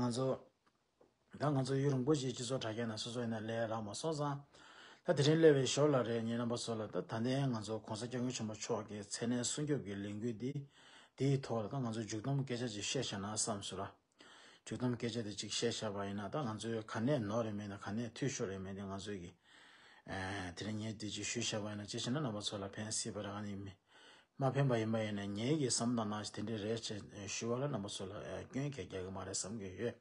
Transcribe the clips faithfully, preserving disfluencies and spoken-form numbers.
ང་ཚོ་ད་ང་ཚོ་ཡུན་རིང་པོ་ཞིག་སྤྱི་ཚོགས་དྲ་རྒྱ་ནང་སོ་སོ་ཡིན་ན་ལས་རག་མ་སོང་ཙང་། ད་དེ་རིང་སླེབས་པའི་ཞོར་ལ་རེད། ངའི་རྣམ་པ་ཚོ་ལ་ད་ད་ལྟའི་ང་ཚོ་༸གོང་ས་༸སྐྱབས་མགོན་ཆེན་པོ་མཆོག་གི་མཚན་གནས་སྲུང་སྐྱོབ་ཀྱི་ལས་འགུལ་འདི་འདིའི་ཐོག་ལ་ད་ང་ཚོ་མཇུག་བསྡོམས་སྐད་ཆ་ཅིག་བཤད་བཞག་ན་བསམ་སོང་ར། མཇུག་བསྡོམས་སྐད་ཆ་དེ་ཅིག་བཤད་བཞག་པ་ཡིན་ན། ད་ང་ཚོས་ག་ནས་ནོར་རེད་མེད་ན། ག་ནས་འཐུས་ཤོར་རེད་མེད་དེ་ང་ཚོས་ཀྱི་ཨ་དེ་རིང་ངས་འདི་ཅིག་ཞུས་བཞག་པ་ཡིན་ན། ཅི་ཞེ་ན་རྣམ་པ་ཚོ་ལ་ཕན་སྲིད་པ་རེད། ཨ་ནི་མི་མ་ཕན་པ་ཡིན་པ་ཡིན་ན་ངེད་ཀྱི་བསམ་སྟངས་ནང་བཞིན་དེ་འདྲས་རེད་ཅེས་ཞུ་བ་ལ་རྣམ་པ་ཚོ་ལ་ཨ་སྐྱོན་གང་ཡང་རྒྱག་གི་མ་རེད་བསམ་གྱི་ཡོད།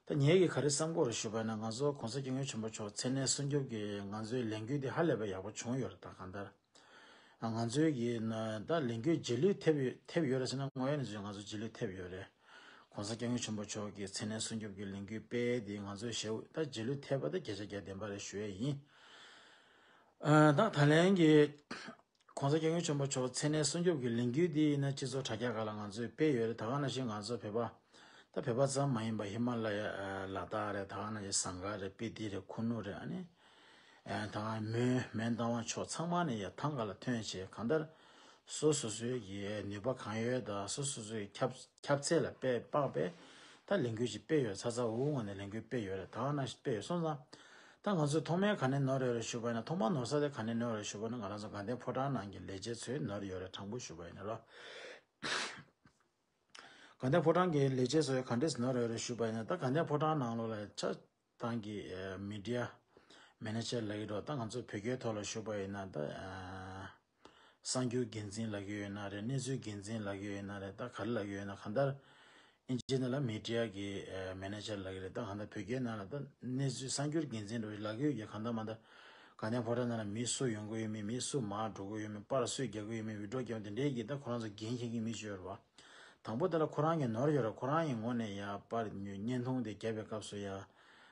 ད་ངེད་ཀྱིས་ག་རེ་བསམ་གྱི་ཡོད་རེད་ཞུས་པ་ཡིན་ན། ང་ཚོ་༸གོང་ས་༸སྐྱབས་མགོན་ཆེན་པོ་མཆོག་མཚན་གནས་སྲུང་སྐྱོབ་ཀྱི་ང་ཚོའི་ལས་འགུལ་འདི་ཧ་ལས་པའི་ཡག་པོ་བྱུང་ཡོད་རེད། ད་གང་ལྟར་ང་ཚོའི་གི་ན་ད་ལས་འགུལ་རྗེས་ལུས་ཐེབས་ཡོད་ཐེབས་ཡོད་རེད་ཟེར་ན། དངོས་ཡོད་གནས་ཚུལ་ང་ཚོ་རྗེས་ལུས་ཐེབས་ཡོད་རེད། ༸གོང་ས་༸སྐྱབས་མགོན་ཆེན་པོ་མཆོག་གི་མཚན་གནས་སྲུང་སྐྱོབ་ཀྱི་ལས་འགུལ་སྤེལ་དེ་ང་ཚོའི་ཞེ་པོ་ད་རྗེས་ལུས་ཐེབས་པ་ད་བརྒྱ་ཆ་བརྒྱ་བདེན་པ་རེད་ཞུ་ཡས་ཡིན། ཨ་ད་ད་ལན་གྱི་༸གོང་ས་༸སྐྱབས་མགོན་ཆེན་པོ་མཆོག་མཚན་གནས་སྲུང་སྐྱོབ་ཀྱི་ལས་འགུལ་འདི་ཡིན་ན་སྤྱི་ཚོགས་དྲ་རྒྱ་ཁག་ལ་ང་ཚོས་སྤེལ་ཡོད་རེད། ད་ག་ནང་བཞིན་ང་ཚོ་བོད་པ་ད་བོད་པ་ཙམ་མ་ཡིན་པ་ཧི་མ་ལ་ཡ་ལ་དྭགས་རེད། ད་ག་ནང་བཞིན་ཟངས་དཀར་རེད། སྤི་ཏི་རེད། ཁུ་ནུ་རེད། ཨ་ནི་ཨ་ད་མོན་མོན་རྟ་དབང་ཕྱོགས་ཚང་མ་ནས་ཡ་ཐང་ག་ལ་ཐོན་བྱས། གང་ལྟར་སོ་སོ་སོའི་གི་ནུས་པ་གང་ཡོད་དང་སོ་སོ་སོའི་ཁྱབ་ཁྱབ་ཚད་ལ་དཔེ་དཔག་པའི་ད་ལས་འགུལ་ཞིག་སྤེལ་ཡོད། ཚ་ཚ་འུར་འུར་ངང་ནས་ལས་འགུལ་སྤེལ་ཡོད་རེད། ད་ག་ནང་བཞིན་སྤེལ་ཡོད་སོང་ཙང་། ད་ང་ཚོས་ཐོག་མའི་ག་ནས་ནོར་ཡོད་རེད་ཞུས་པ་ཡིན་ན། ཐོག་མ་ནོར་ས་དེ་ག་ནས་ནོར་ཡོད་རེད་ཞུས་པ་ཡིན་ན། ང་རང་ཚོ་དགའ་ལྡན་ཕོ་བྲང་ནང་གི་ལས་བྱེད་ཚོས་ནོར་ཡོད་རེད། དྲང་པོ་ཞུས་པ་ཡིན་ན་རོ། དགའ་ལྡན་ཕོ་བྲང་གི་ལས་བྱེད་ཚོས་ག་འདྲས་ནོར་ཡོད་རེད་ཞུས་པ་ཡིན་ན། ད་དགའ་ལྡན་ཕོ་བྲང་ནང་ལོགས་ལ་ཆ་ཚང་གི་ཨ་མི་ཌི་ཡ་མེ་ནེ་ཇར་ལབ་ཀྱི་འདུག་ད་ང་ཚོ་བོད་སྐད་ཐོག་ལ་ཞུས་པ་ཡིན་ན་ད་ཨ་གསར་འགྱུར་འགན་འཛིན་ལབ་ཀྱི་ཡོད་ན་རེད། གནས་ཚུལ་འགན་འཛིན་ལབ་ཀྱི་ཡོད་ན་རེད། ད་ག་རེ་ལབ་ཀྱི་ཡོད་ན། གང་ལྟར་ཨིན་ཇི་ནང་ལ་མི་ཌི་ཡ་གི་ཨ་མེ་ནེ་ཇར་ལབ་ཀྱི་རེད། ད་གང་ལྟར་བོད་སྐད་ནང་ལ་ད་གནས་ཚུལ་གསར་འགྱུར་འགན་འཛིན་འདྲ་བོ་ལབ་ཀྱི་ཡོད་ཀྱི། གང་ལྟར་མ་ལྟར་དགའ་ལྡན་ཕོ་བྲང་ནང་ལ་མི་སུ་ཡོང་གི་ཡོད་མེད། མི་སུ་མར་འགྲོ་གི་ཡོད་མེད། པར་སུས་རྒྱག་གི་ཡོད་མེད། བི་ཌི་ཡོ་རྒྱག་དེ་འདྲའི་གི་ད་ཁོ་རང་ཚོ་འགན་འཁྱེར་མཁན་མི་ཞིག་ཡོད་རེད་བ། དང་པོ་དེ་ལ་ཁོ་རང་གི་ནོར་ཡོད་རེད། ཁོ་རང་གི་ངོས་ནས་ཡ་པར་བརྙན་ཐུང་དེ་བརྒྱབ་པའི་སྐབས་སུ་ཡ།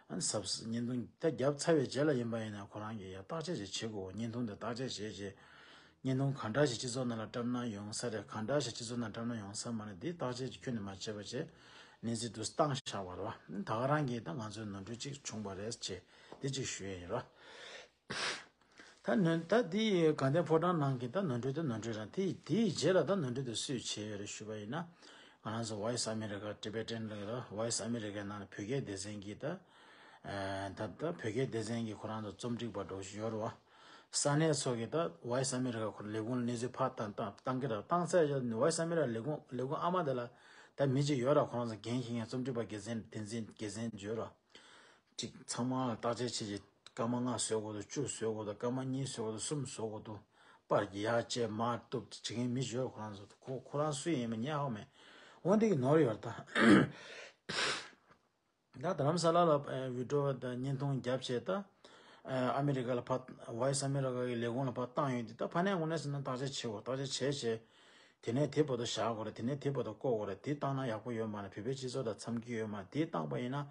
ཨ་ནི་ཟབ་བརྙན་ཐུང་ད་བརྒྱབ་ཚར་བའི་རྗེས་ལ་ཡིན་པ་ཡིན་ན་ཁོ་རང་གིས་ཡ་བརྟག་དཔྱད་ཅིག་བྱེད་དགོས། བརྙན་ཐུང་དེ་བརྟག་དཔྱད་བྱས་རྗེས། བརྙན་ཐུང་ག་འདྲ་ཞིག་སྤྱི་ཚོགས་ནང་ལ་བཀྲམ་ན་ཡོང་ས་རེད། ག་འདྲ་ཞིག་སྤྱི་ཚོགས་ནང་བཀྲམ་ན་ཡོང་ས་མ་རེད། འདི་བརྟག་དཔྱད་ཅིག་ཁྱོན་ནས་མ་བྱས་པ་བྱས་གནས་ཚུལ་དུ་བཏང་བཞག་པ་རེད་བ། ད་ག་རང་གིས་ད་ང་ཚོའི་ནོར་འཁྲུལ་ཅིག་བྱུང་བ་རེད་ཅེས་འདི་ཅིག་ཞུ་ཡས་ཡིན་རོ། ད་ནོར་ད་འདི་དགའ་ལྡན་ཕོ་བྲང་ནང་གི་ད་ནོར་འཁྲུལ་དེ་ནོར་འཁྲུལ་རང་དེ། དེའི་རྗེས་ལ་ད་ནོར་འཁྲུལ་དེ་སུས་བྱས་ཡོད་རེད་ཞུས་པ་ཡིན་ན། ང་རང་ཚོ་Voice America Tibetan་ལ་ཡོད་ར། Voice America་ནང་ལ་བོད་སྐད་སྡེ་ཚན་གྱི་ད་ཨ་ད་ད་བོད་སྐད་སྡེ་ཚན་གྱི་ཁོ་རང་ཚོ་རྩོམ་སྒྲིག་པ་འདྲ་བོ་ཞིག་ཡོད་རེད་བ། ས་གནས་ཚོ་གི་ད་Voice America་ཁོ་ལས་ཁུངས་ལ་གནས་ཚུལ་ཕར་བཏང་བཏང་བཏང་གི་ར། བཏང་ཚར་རྗེས་Voice America་ལས་ཁུངས་ལས་ཁུངས་ཨ་མ་དེ་ལ་ད་མི་གཅིག་ཡོད་ར། ཁོ་རང་ཚོ་འགན་འཁྱེར་མཁན་རྩོམ་སྒྲིག་པ་སྡེ་ཚན་སྡེ་ཚན་སྡེ་ཚན་ཡོད་ར། ཅིག་ཚང་མ་ལ་བརྟག་དཔྱད་བྱས་རྗེས་སྐར་མ་ལྔ་བཟོ་དགོས་འདུག་བཅུ་བཟོ་དགོས་འདུག་སྐར་མ་གཉིས་བཟོ་དགོས་འདུག་གསུམ་བཟོ་དགོས་འདུག་པར་གྱི་ཡར་བཅད་མར་གཏུབ་བྱེད་མཁན་མི་ཡོད། ཁོ་རང་ཚོ་ཁོ་ཁོ་རང་སུ་ཡིན་མིན་ངས་ཧ་གོ་མེད། འོན་ཏེ་གི་ནོར་ཡོད་རེད་ད། ད་རྡ་རམ་ས་ལ་ལ་ཨ་བི་ཌི་ཡོ་དང་བརྙན་ཐུང་བརྒྱབ་བྱས་ད། ཨ་ཨ་མི་རི་ཀ་ལ་ཕར་Voice America་གི་ལས་ཁུངས་ལ་ཕར་བཏང་ཡོད་དེ། ད་ཕ་ནས་དངོས་གནས་ཟེར་ན་བརྟག་དཔྱད་བྱེད་དགོས། བརྟག་དཔྱད་བྱས་བྱས། དེ་ནས་དེ་བར་དུ་བཞག་དགོས་རེད། དེ་ནས་དེ་བར་དུ་བཀོག་དགོས་རེད། དེ་བཏང་ན་ཡག་པོ་ཡོད་མ་རེད། བོད་པའི་སྤྱི་ཚོགས་དང་འཚམ་གྱི་ཡོད་མ་རེད། དེ་བཏང་པ་ཡིན་ན་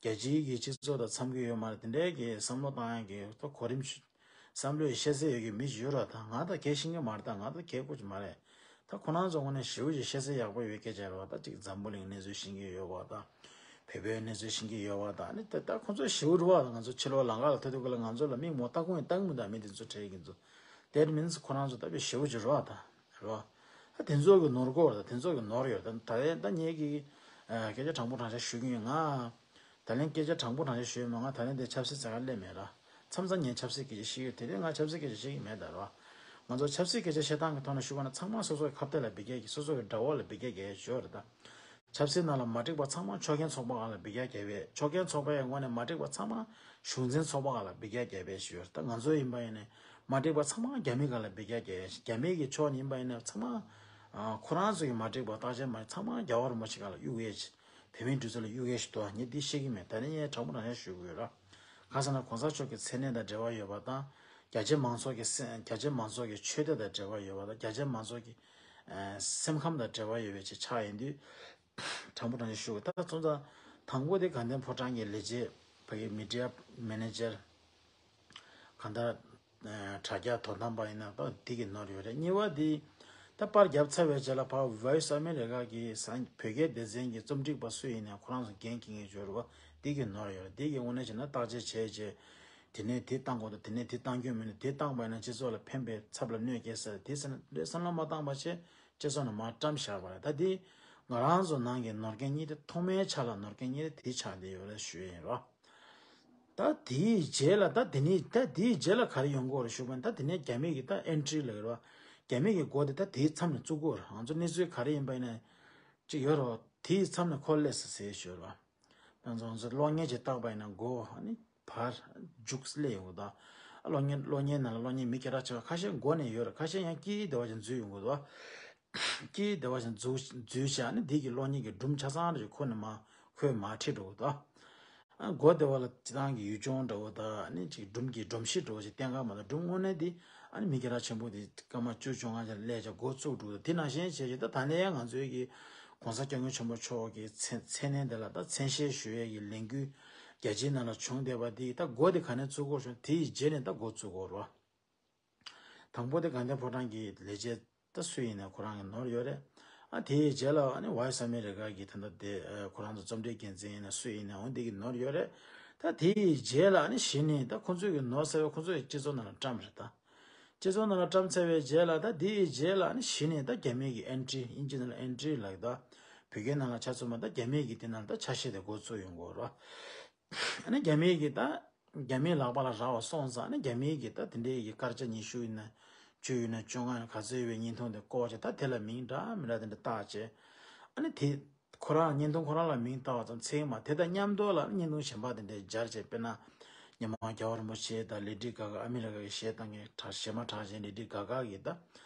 རྒྱལ་སྤྱིའི་གི་སྤྱི་ཚོགས་དང་འཚམ་གྱི་ཡོད་མ་རེད། དེ་འདྲའི་གི་བསམ་བློ་བཏང་ཡག་གི་ད་གོ་རིམ་ཞིག་བསམ་བློ་ཡི་ཤེས་ཚད་ཡོད་ཀྱི་མི་ཞིག་ཡོད་ར། ད་ང་ད་གས་ཤེས་ཀྱི་མ་རེད། ད་ང་ད་གས་ཀོ་ཅིག་མ་རེད། ད་ཁོ་རང་ཚོ་ངོས་ནས་ཞེ་པོ་ཅིག་ཤེས་ཚད་ཡག་པོ་ཡོད་སྐད་ཆ་རེད་བ། ད་ཅིག་འཛམ་བུ་གླིང་གནས་ཚུལ་ཤེས་ཀྱི་ཡོད་པ་དང་། བོད་པའི་གནས་ཚུལ་ཤེས་ཀྱི་ཡོད་པ་དང་། ཨ་ནི་ད་ད་ཁོ་ཚོ་ཞེ་པོ་རེད་བ། ང་ཚོ་ཕྱི་ལོགས་ལམ་ཁ་ལ་ཐུག་དུས་སྐབས་ལ་ང་ཚོ་ལ་མིག་མོ་ལྟ་ཁུངས་ཡང་ལྟ་གི་མི་འདུག་མི་དེ་ཚོ་འཕྲད་ཀྱི་ཚོ། That means་ཁོ་རང་ཚོ་ད་དཔེ་ཞེ་པོ་ཅིག་རེད་བ། ད་རེད་བ། ད་དེ་ཚོ་གི་ནོར་སྐོར་དང་དེ་ཚོ་གི་ནོར་ཡོད། ད་ད་ད་ངེད་ཀྱིས་ཨ་སྐད་ཆ་དྲང་པོ་དྲང་བཞག་ཞུ་གི་ཡིན། ང་ད་ལན་སྐད་ཆ་དྲང་པོ་དྲང་བཞག་ཞུ་ཡིན། མ་ང་ད་ལན་དེ་ཆབ་སྲིད་རྩ་བ་ལས་མེད་ར། མཚམས་མཚམས་ངས་ཆབ་སྲིད་སྐད་ཆ་བཤད་ཀྱི་ཡོད། དེ་རིང་ང་ཆབ་སྲིད་སྐད་ཆ་བཤད་ཀྱི་མེད་ད་ར། ང་ཚོ་ཆབ་སྲིད་སྐད་ཆ་བཤད་སྟངས་ཀྱི་ཐོག་ནས་ཞུ་བ་ན་ཚང་མ་སོ་སོ་གི་ཁ་གཏད་ལ་འབུད་རྒྱག་གི། སོ་སོ་གི་དགྲ་བོ་ལ་འབུད་རྒྱག་གི་ཞོར་རེད་ད། ཆབ་སྲིད་ནང་ལ་མ་འགྲིག་པ་ཚང་མ་ཕྱོགས་རྒྱན་ཚོགས་པ་སྒང་ལ་འབུད་རྒྱག་རྒྱབ་པས། ཕྱོགས་རྒྱན་ཚོགས་པའི་ངོས་ནས་མ་འགྲིག་པ་ཚང་མ་གཞུང་འཛིན་ཚོགས་པ་སྒང་ལ་འབུད་རྒྱག་རྒྱབ་པས་ཞུ་ཡོད་རེད་ད། ང་ཚོ་ཡིན་པ་ཡིན་ནས་མ་འགྲིག་པ་ཚང་མ་རྒྱ་མི་སྒང་ལ་འབུད་རྒྱག་རྒྱབ་པས། རྒྱ་མི་གི་ཕྱོགས་ཡིན་པ་ཡིན་ནས་ཚང་མ་ཨ་ཁོ་རང་ཚོ་གི་མ་འགྲིག་པ་བརྟག་དཔྱད་མ་ཚང་མ་རྒྱལ་བ་རིན་པོ་ཆེ་སྒང་ལ་གཡུག་ཡས་བྱེད། བོད་མིའི་སྒྲིག་འཛུགས་ལ་གཡུག་ཡས་ཤིག་འདུག་ངས་འདི་བཤད་ཀྱི་མེད། ད་ནི་ངས་དྲང་པོ་དྲང་བཞག་ཞུ་དགོས་ར། གང་ཟེར་ན་གོང་ས་མཆོག་གི་མཚན་གནས་དང་འབྲེལ་བ་ཡོད་པ་དང་། རྒྱ་ཆེ་མང་ཚོགས་ཀྱི་སེམས་རྒྱ་ཆེ་མང་ཚོགས་ཀྱི་ཆོས་དད་དང་འབྲེལ་བ་ཡོད་པ་དང་། རྒྱ་ཆེ་མང་ཚོགས་ཀྱི་ཨ་སེམས་ཁམས་དང་འབྲེལ་བ་ཡོད་པའི་ཆ་ཆགས་ཡིན་དུས། དྲང་པོ་དྲང་བཞག་ཞུ་དགོས། ད་སོང་ཙང་དང་པོ་དེ་དགའ་ལྡན་ཕོ་བྲང་གི་ལས་བྱེད་ཕ་གི་མི་ཌི་ཡ་མེ་ནེ་ཇར། གང་ལྟར་ཨ་དྲ་རྒྱ་དོ་དམ་པ་ཡིན་ན་ད་འདི་གི་ནོར་ཡོད་རེད། གཉིས་པ་འདི་ད་པར་བརྒྱབ་ཚར་བའི་རྗེས་ལ་ཕར་Voice America་གི་ས་བོད་སྐད་སྡེ་ཚན་གྱི་རྩོམ་སྒྲིག་པ་སུ་ཡིན་ནའང་ཁོ་རང་ཚོ་འགན་འཁྱེར་མཁན་ཡོད་རེད་བ། འདི་གི་ནོར་ཡོད་རེད། འདི་གི་དངོས་གནས་བྱས་ན་བརྟག་དཔྱད་བྱས་རྗེས་དེ་ནས་དེ་བཏང་དགོས་འདུག་དེ་ནས་དེ་བཏང་རྒྱུ་མིན་འདུག་དེ་བཏང་པ་ཡིན་ན་སྤྱི་ཚོགས་ལ་ཕན་པའི་ཚབ་ལ་གནོད་སྐྱེལ་ས་རེད། དེ་ཟེར་ན་བསམ་བློ་མ་བཏང་པ་བྱས་སྤྱི་ཚོགས་ནང་མར་བཀྲམ་བཞག་པ་རེད། ད་འདི་ ང་རང་ཚོ་ནང་གི་ནོར་སྐལ་གཉིས་དེ་ཐོག་མའི་ཆ་ལ་ནོར་སྐལ་གཉིས་དེ་དེ་ཆགས་བསྡད་ཡོད་རེད་ཞུ་ཡིན་རོ། ད་དེའི་རྗེས་ལ་ད་དེ་ནས་ད་དེའི་རྗེས་ལ་ག་རེ་ཡོང་གི་ཡོད་རེད་ཞུ་བ་ན། ད་དེ་ནས་རྒྱ་མི་གི་ད་ཨེན་ཊི་ལབ་ཡོད་རེད་བ། རྒྱ་མི་གི་སྒོ་དེ་ད་དེའི་མཚམས་ནས་བཙུགས་ཀྱི་ཡོད་རེད། ང་ཚོ་གནས་ཚུལ་ག་རེ་ཡིན་པ་ཡིན་ན་ཅིག་ཡོད་རེད་བ། དེའི་མཚམས་ནས་ཁོ་སླེབས་སོང་ཟེར་ཞུ་ཡོད་རེད་བ། ང་ཚོ་ང་ཚོ་གློག་བརྙན་ཅིག་བཏགས་པ་ཡིན་ན་སྒོ་ཨ་ནི་ཕར་རྒྱུགས་སླེབས་ཡོང་གི་འདུག་ཨ་གློག་བརྙན་གློག་བརྙན་ནང་ལ་གློག་བརྙན་མི་སྐད་གྲགས་ཆེ་བ་ཁ་ཤས་སྒོ་ནས་ཡོད་རེད། ཁ་ཤས་ཡང་དཀྱིལ་སྡེ་བ་ཞིག་འཛུལ་ཡོང་གི་འདུག་སྐྱིད་བདེ་བ་ཞིག་འཛུལ་འཛུལ་བྱས་ནས་འདི་གི་གློག་བརྙན་གྱི་སྒྲོམ་ཆ་ཚང་རེ་ཁོ་ནས་མ་ཁོས་མ་ཁྲིད་འགྲོ་གི་འདུག་ཨ་སྒོ་བདེ་བ་ལ་སྤྱི་བཏང་གི་ཡུལ་ལྗོངས་འདྲ་བོ་དང་ཨ་ནི་ཅིག་སྒྲོམ་གྱི་སྒྲོམ་གཞི་འདྲ་བོ་ཞིག་བསྟན་ག་མ་གཏོགས། སྒྲོམ་དངོས་གནས་འདི་ཨ་ནི་མི་སྐད་གྲགས་ཆེན་པོ་འདི་སྐར་མ་བཅུ་བཅོ་ལྔ་ཅིག་སླེབས་བྱས་སྒོ་བཙུགས་འགྲོ་གི་འདུག་དེ་ནང་བཞིན་བྱས་བྱས་ད་ད་ལན་ཡང་ང་ཚོའི་གི་༸གོང་ས་༸སྐྱབས་མགོན་ཆེན་པོ་མཆོག་གི་མཚན་མཚན་གནས་འདི་ལ་ད་མཚན་བཤད་ཞུ་ཡས་ཀྱི་ལས་འགུལ་རྒྱལ་སྤྱིའི་ནང་ལ་བྱུང་བསྡད་པ་འདི་ད་སྒོ་འདི་ག་ནས་བཙུགས་དགོས་བྱུང་། དེའི་རྗེས་ནས་ད་སྒོ་བཙུགས་དགོས་རེད་བ། དང་པོ་དེ་དགའ་ལྡན་ཕོ་བྲང་གི་ལས་བྱེད་ད་སུ་ཡིན་ནའི་ཁོ་རང་གི་ནོར་ཡོད་རེད། ཨ་དེའི་རྗེས་ལ་ཨ་ནི་ཝོ་ཡི་སི་ཨ་མེ་རི་ཀ་གི་ད་ལྟ་དེ་ཨ་ཁོ་རང་ཚོ་རྩོམ་སྒྲིག་འགན་འཛིན་ཡིན་ན་སུ་ཡིན་ནའི་འོ་འདི་གི་ནོར་ཡོད་རེད། ད་དེའི་རྗེས་ལ་ཨ་ནི་གཞི་ནས་ད་ཁོ་ཚོས་གི་ནོར་ཟེར་བ་ཁོ་ཚོ་གི་སྤྱི་ཚོགས་ནང་ལ་བཀྲམ་རེད་ད། སྤྱི་ཚོགས་ནང་ལ་བཀྲམ་ཚར་བའི་རྗེས་ལ་ད་དེའི་རྗེས་ལ་ཨ་ནི་གཞི་ནས་ད་རྒྱ་མི་གི་ཨེན་ཊི་དབྱིན་ཇི་ནང་ལ་ཨེན་ཊི་ལབ་ད་བོད་སྐད་ནང་ལ་ཆ་མཚོན་པ་ད་རྒྱ་མི་གི་དེ་ནང་ལ་ད་ཆ་ཤས་དེ་འགོ་བཙུགས་ཡོང་གི་ཡོད་རེད། ཨ་ནི་རྒྱ་མིའི་གི་ད་རྒྱ་མིའི་ལག་པ་ལ་རག་པ་སོང་ཙང་ཨ་ནི་རྒྱ་མིའི་གི་ད་དེ་འདྲའི་གི་སྐར་ཆ་ཉི་ཤུ་ཡིན་ན་བཅུ་ཡིན་ན་བཅོ་ལྔ་ཡིན་ན་ག་ཚོད་ཡོད་པའི་བརྙན་ཐུང་དེ་བཀོག་བྱས། ད་དེ་ལ་མིང་འདྲ་མི་འདྲ་དེ་འདྲ་བཏགས་བྱས། ཨ་ནི་དེ་ཁོ་རང་བརྙན་ཐུང་ཁོ་རང་ལ་མིང་བཏགས་པ་ཙམ་ཚད་མ་དེ་དང་མཉམ་དུ་ལ་བརྙན་ཐུང་གཞན་པ་དེ་འདྲའི་སྦྱར་བྱས། དཔེར་ན་ཉི་མ་རྒྱལ་བ་རིན་པོ་ཆེ་དང་ལེ་ཌི་ག་ག་ཨ་མི་རི་ཀ་གི་གཞས་བཏང་མཁན་གྲགས་གཞས་མ་གྲགས་ཅན་ལེ་ཌི་ག་ག་གི་ད་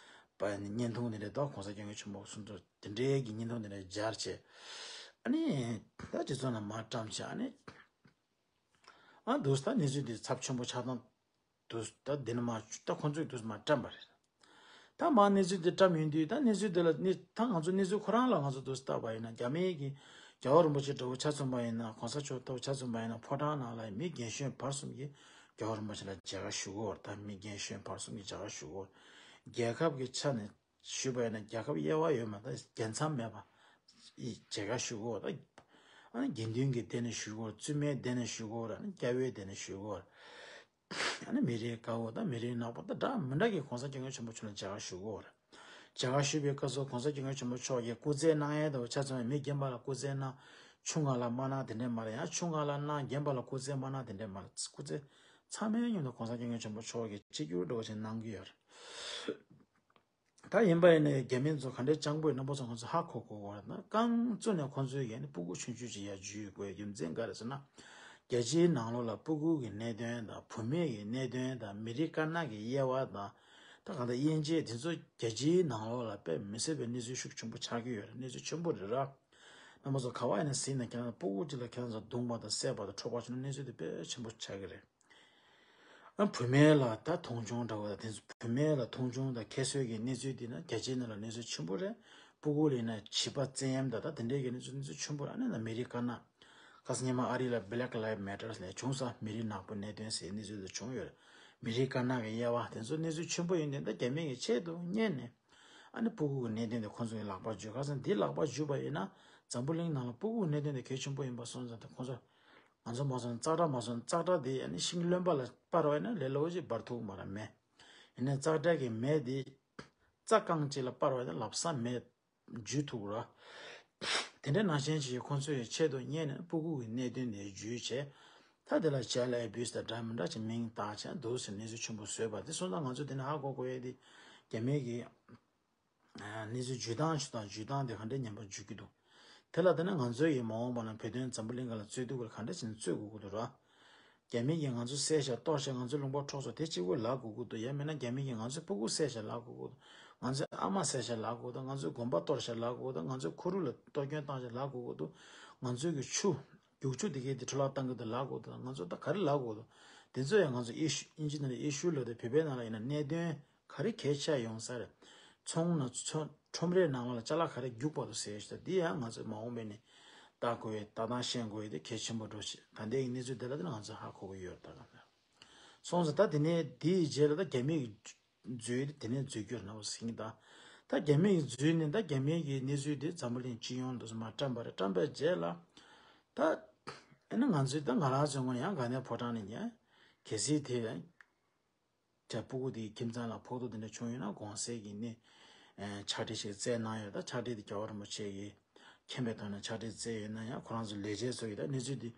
བ་བརྙན་ཐུང་དེ་འདྲའི་ད་༸གོང་ས་༸སྐྱབས་མགོན་ཆེན་པོ་གསུང་ཚོགས་དེ་འདྲའི་གི་བརྙན་ཐུང་དེ་འདྲའི་སྦྱར་བྱས། ཨ་ནི་ད་སྤྱི་ཚོགས་ནང་མར་བཀྲམ་བྱས། ཨ་ནི། ཨ་འདུག་ད་གནས་ཚུལ་འདི་ཚབས་ཆེན་པོ་ཆགས་སྟངས་འདུག་ད་འདི་ནས་མར་ད་ཁོང་ཚོས་འདུག་མར་བཀྲམ་པ་རེད། ད་མར་གནས་ཚུལ་འདི་བཀྲམ་ཡོང་དུས་ད་གནས་ཚུལ་འདི་ལ་གནས་ད་ང་ཚོ་གནས་ཚུལ་ཁོ་རང་ལ་ང་ཚོ་འདུག་བལྟས་པ་ཡིན་ན་རྒྱ་མིའི་གི་རྒྱལ་བ་རིན་པོ་ཆེ་འདྲ་བོ་ཆ་མཚོན་པ་ཡིན་ན་༸གོང་ས་མཆོག་ལྟ་བུ་ཆ་མཚོན་པ་ཡིན་ན་ཕོ་བྲང་ནང་ལ་མི་རྒན་གཞོན་བར་གསུམ་གྱིས་རྒྱལ་བ་རིན་པོ་ཆེ་ལ་མཇལ་ཁ་ཞུ་གི་ཡོད་རེད། ད་མི་རྒན་གཞོན་བར་གསུམ་གྱིས་མཇལ་ཁ་ཞུ་གི་ཡོད་རེད། རྒྱལ་ཁབ་ཀྱི་ཆ་ནས་ཞུས་པ་ཡིན་ན་རྒྱལ་ཁབ་དབྱེ་བ་ཡོད་མ་ད་རྒྱལ་མཚམས་མེད་པ་ཡི་མཇལ་ཁ་ཞུ་གི་ཡོད་རེད། ཨ་ནི་དགེ་འདུན་གྱི་སྡེ་ནས་ཞུ་གི་ཡོད་རེད། བཙུན་མའི་སྡེ་ནས་ཞུ་གི་ཡོད་རེད། ཨ་ནི་སྐྱ་བོའི་སྡེ་ནས་ཞུ་གི་ཡོད་རེད། ཨ་ནི་མི་རིགས་དཀར་པོ་དང་མི་རིགས་ནག་པོ་དང་འདྲ་མི་འདྲ་གི་༸གོང་ས་༸སྐྱབས་མགོན་ཆེན་པོ་མཆོག་ལ་མཇལ་ཁ་ཞུ་གི་ཡོད་རེད། མཇལ་ཁ་ཞུ་བའི་སྐབས་སུ་༸གོང་ས་༸སྐྱབས་མགོན་ཆེན་པོ་མཆོག་གིས་སྐུ་རྩེད་གནང་ཡས་དང་ཆ་མཚོན་མི་རྒན་པ་ལ་སྐུ་རྩེད་གནང་། ཆུང་ང་ལ་མ་གནང་དེ་འདྲས་མ་རེད། ཡང་ཆུང་ང་ལ་གནང་རྒན་པ་ལ་སྐུ་རྩེད་མ་གནང་དེ་འདྲས་མ་རེད། སྐུ་རྩེད་ཚང་མའི་མཉམ་དུ་༸གོང་ས་༸སྐྱབས་མགོན་ཆེན་པོ་མཆོག་གིས་གཅིག་གྱུར་འདྲ་བོ་ཞིག་གནང་གི་ཡོད་རེད། ད་ཡིན་པ་ཡིན་ནའི་རྒྱ་མི་ཚོ་ག་འདྲའི་སྤྱང་པོ་ཡིན་ན་པོ་ཚོ་ང་ཚོ་ཧ་གོ་དགོས་པ་རེད། ན་རྐང་བཙུགས་ནས་ཁོང་ཚོའི་ཡན་ནི་སྤུ་གུ་ཆུང་ཆུང་ཅིག་ཡར་འཇུ་དགོས་རྒྱུ་མཚན་ག་རེ་ཟེར་ན། རྒྱལ་སྤྱིའི་ནང་ལོགས་ལ་སྤུ་གུ་གི་གནད་དོན་དང་བུད་མེད་ཀྱི་གནད་དོན་དང་མི་རིགས་དཀར་ནག་གི་དབྱེ་བ་དང་། ད་གང་ལྟར་དབྱེ་འབྱེད་དེ་ཚོ་རྒྱལ་སྤྱིའི་ནང་ལོགས་ལ་དཔེ་མི་སྲིད་པའི་གནས་ཚུལ་ཤུགས་ཆེན་པོ་ཆགས་ཀྱི་ཡོད་རེད། གནས་ཚུལ་ཆེན་པོ་རེད་ར། རྣམ་པ་ཚོ་ག་བ་ཡིན་ན་གཟིགས་ན་ཁྱེད་རང་ཚོ་སྤུ་གུ་གཅིག་ལ་ཁྱེད་རང་ཚོ་རྡུང་པ་དང་བསད་པ་དང་འཕྲོག་པ་བྱུང་ན་གནས་ཚུལ་དེ་དཔེ་ཆེན་པོ་ཆགས་ཀྱི་རེད། ཨ་བུད་མེད་ལ་ད་མཐོང་ཆུང་འདྲ་བོ་དང་དེ་ཚོ་བུད་མེད་ལ་མཐོང་ཆུང་དང་ཁྱད་གསོད་ཀྱི་གནས་ཚུལ་འདི་ན་རྒྱལ་སྤྱིའི་ནང་ལ་གནས་ཚུལ་ཆེན་པོ་རེད། སྤུ་གུ་ལ་ཡིན་ན་བྱིས་པ་བཙན་གཡེམ་དང་ད་དེ་འདྲའི་གི་གནས་ཚུལ་གནས་ཚུལ་ཆེན་པོ་རེད། ཨ་ནི་ན་མི་རིགས་དཀར་ནག་ཁ་སང་ཉི་མ་ཨ་རི་ལ་Black Lives Matters་ལས་བྱུང་ས་མི་རིགས་ནག་པོ་གནད་དོན་ཟེར་གནས་ཚུལ་དུ་བྱུང་ཡོད་རེད། མི་རིགས་དཀར་ནག་གི་དབྱེ་བ་དེ་ཚོ་གནས་ཚུལ་ཆེན་པོ་ཡིན་དུས་ད་རྒྱ་མི་གི་ཆེད་དུ་གཉེར་ནས་ཨ་ནི་སྤུ་གུ་གི་གནད་དོན་དེ་ཁོང་ཚོ་གི་ལག་པར་འཇུས། ཁ་སང་འདི་ལག་པར་འཇུས་པ་ཡིན་ན་འཛམ་བུ་གླིང་ནང་ལ་སྤུ་གུ་གི་གནད་དོན་དེ་གལ་ཆེན་པོ་ཡིན་པ་སོང་ཙང་དེ་ཁོང་ཚོ། ང་ཚོ་མ་སོང་ཙག་སྒྲ་མ་སོང་ཙག་སྒྲ་དེ་ཨ་ནི་ཤིང་རློན་པ་ལ་སྤར་བ་ཡིན་ན་ལས་སླ་པོ་ཅིག་འབར་ཐུབ་མ་རེད་མེ། ཡིན་ནའི་ཙག་སྒྲ་གི་མེ་དེ་རྩྭ་རྐང་གཅིག་ལ་སྤར་བ་ཡིན་ན་ལམ་སང་མེ་འཇུ་ཐུབ་ར། དེ་འདྲ་ནང་བཞིན་ཅིག་ཁོང་ཚོའི་ཆེད་དུ་གཉེར་ནས་སྤུ་གུ་གི་གནད་དོན་དེ་འཇུས་བྱས། ད་དེ་ལ་child abuse་དང་འདྲ་མི་འདྲ་ཅིག་མིང་བཏགས་བྱས་འདུག་ཟེར་གནས་ཚུལ་ཆེན་པོ་བཟོས་པ་དེ་སོང་ཙང་ང་ཚོ་དེ་ནས་ཧ་གོ་དགོས་ཡས་དེ་རྒྱ་མི་གི་གནས་ཚུལ་འཇུས་སྟངས་ཆུ་དང་འཇུས་སྟངས་དེ་ག་འདྲའི་ཉམས་པ་འཇུག་གི་འདུག་དེ་ལ་བལྟས་ན་ང་ཚོས་ཡིན་མ་འོངས་པ་ན་བོད་དོན་འཛམ་བུ་གླིང་ག་ལ་རྩོད་དུས་ག་ལ་ག་འདྲ་བྱས་ནས་རྩོད་དགོས་ཀྱི་འདུག་ར། རྒྱ་མི་གིས་ང་ཚོ་བསད་བཞག་གཏོར་བཞག་ང་ཚོའི་ལུང་པ་འཕྲོག་སོང་དེ་གཅིག་པུ་ལབ་དགོས་ཀྱི་འདུག་ཡང་མིན་ན་རྒྱ་མི་གིས་ང་ཚོའི་སྤུ་གུ་བསད་བཞག་ལབ་དགོས་ཀྱི་འདུག་ང་ཚོའི་ཨ་མ་བསད་བཞག་ལབ་དགོས་ཀྱི་འདུག་ང་ཚོའི་དགོན་པ་གཏོར་བཞག་ལབ་དགོས་ཀྱི་འདུག་ང་ཚོའི་ཁོར་ཡུག་ལ་གཏོར་སྐྱོན་བཏང་བཞག་ལབ་དགོས་ཀྱི་འདུག་ང་ཚོའི་གི་ཆུ་རྒྱུག་ཆུ་དེ་གས་དེ་འཕྲོ་བརླག་བཏང་གི་འདུག་ལབ་དགོས་ཀྱི་འདུག་ང་ཚོ་ད་ག་རེ་ལབ་དགོས་འདུག་དེ་ཚོ་ཡང་ང་ཚོ་issue་ཨིན་ཇི་ནང་ལ་issue་ལབ་དེ་བོད་པའི་ནང་ལ་ཡིན་ན་གནད་དོན། ག་རེ་གལ་ཆེ་ཡོང་ས་རེད། ཚོང་ན་ཚོ་ཁྲོམ་རའི་ནང་ལ་ཅ་ལག་ག་རེ་རྒྱུག་པ་དུ་ཟེར་ཞིག་འདི་ཡང་ང་ཚོས་མ་འོངས་པ་ནས་ལྟ་དགོས་ཡོད། ལྟ་སྟངས་ཤེས་དགོས་ཡོད་དེ་གལ་ཆེན་པོ་འགྲོ་ཞིག་ད་ལྟའི་གནས་ཚུལ་དེ་ལ་དེ་ང་ཚོས་ཧ་གོ་གི་ཡོད་ད་ག་ནས་སོང་ཙང་ད་དེ་ནས་དེའི་རྗེས་ལ་ད་རྒྱ་མི་གི་འཛུལ་དེ་དེ་ནས་འཛུལ་རྒྱུ་རེད་ན་བ་ཟིན་གི་ད། ད་རྒྱ་མི་གི་འཛུལ་ནས་ད་རྒྱ་མི་གི་གནས་ཚུལ་དེ་འཛམ་བུ་གླིང་སྤྱི་ཡོངས་དུ་མ་བཀྲམ་པ་རེད། བཀྲམ་པའི་རྗེས་ལ་ད་ཨ་ནི་ང་ཚོས་ད་ང་རང་ཚོའི་ངོས་ནས་ཡང་དགའ་ལྡན་ཕོ་བྲང་ནས་ཡང་གལ་སྲིད་དེ། ཅག་སྤུ་གུ་དེའི་ཁྱིམ་ཚང་ལ་ཕོག་ཐུག་དེ་འདྲ་བྱུང་ཡོད་ན་དགོངས་སེལ་གྱི་ནི་ཕྱག་བྲིས་ཤིག་བསྩལ་གནང་ཡོད། ད་ཕྱག་བྲིས་དེ་རྒྱལ་བ་རིན་པོ་ཆེ་གི་ མཁྱེན་པའི་ཐོག་ནས་ཕྱག་བྲིས་བསྩལ་ཡོད་ན་ཡང་ཁོ་རང་ཚོ་ལས་བྱེད་ཚོ་ཡིས་ད་གནས་ཚུལ་འདི་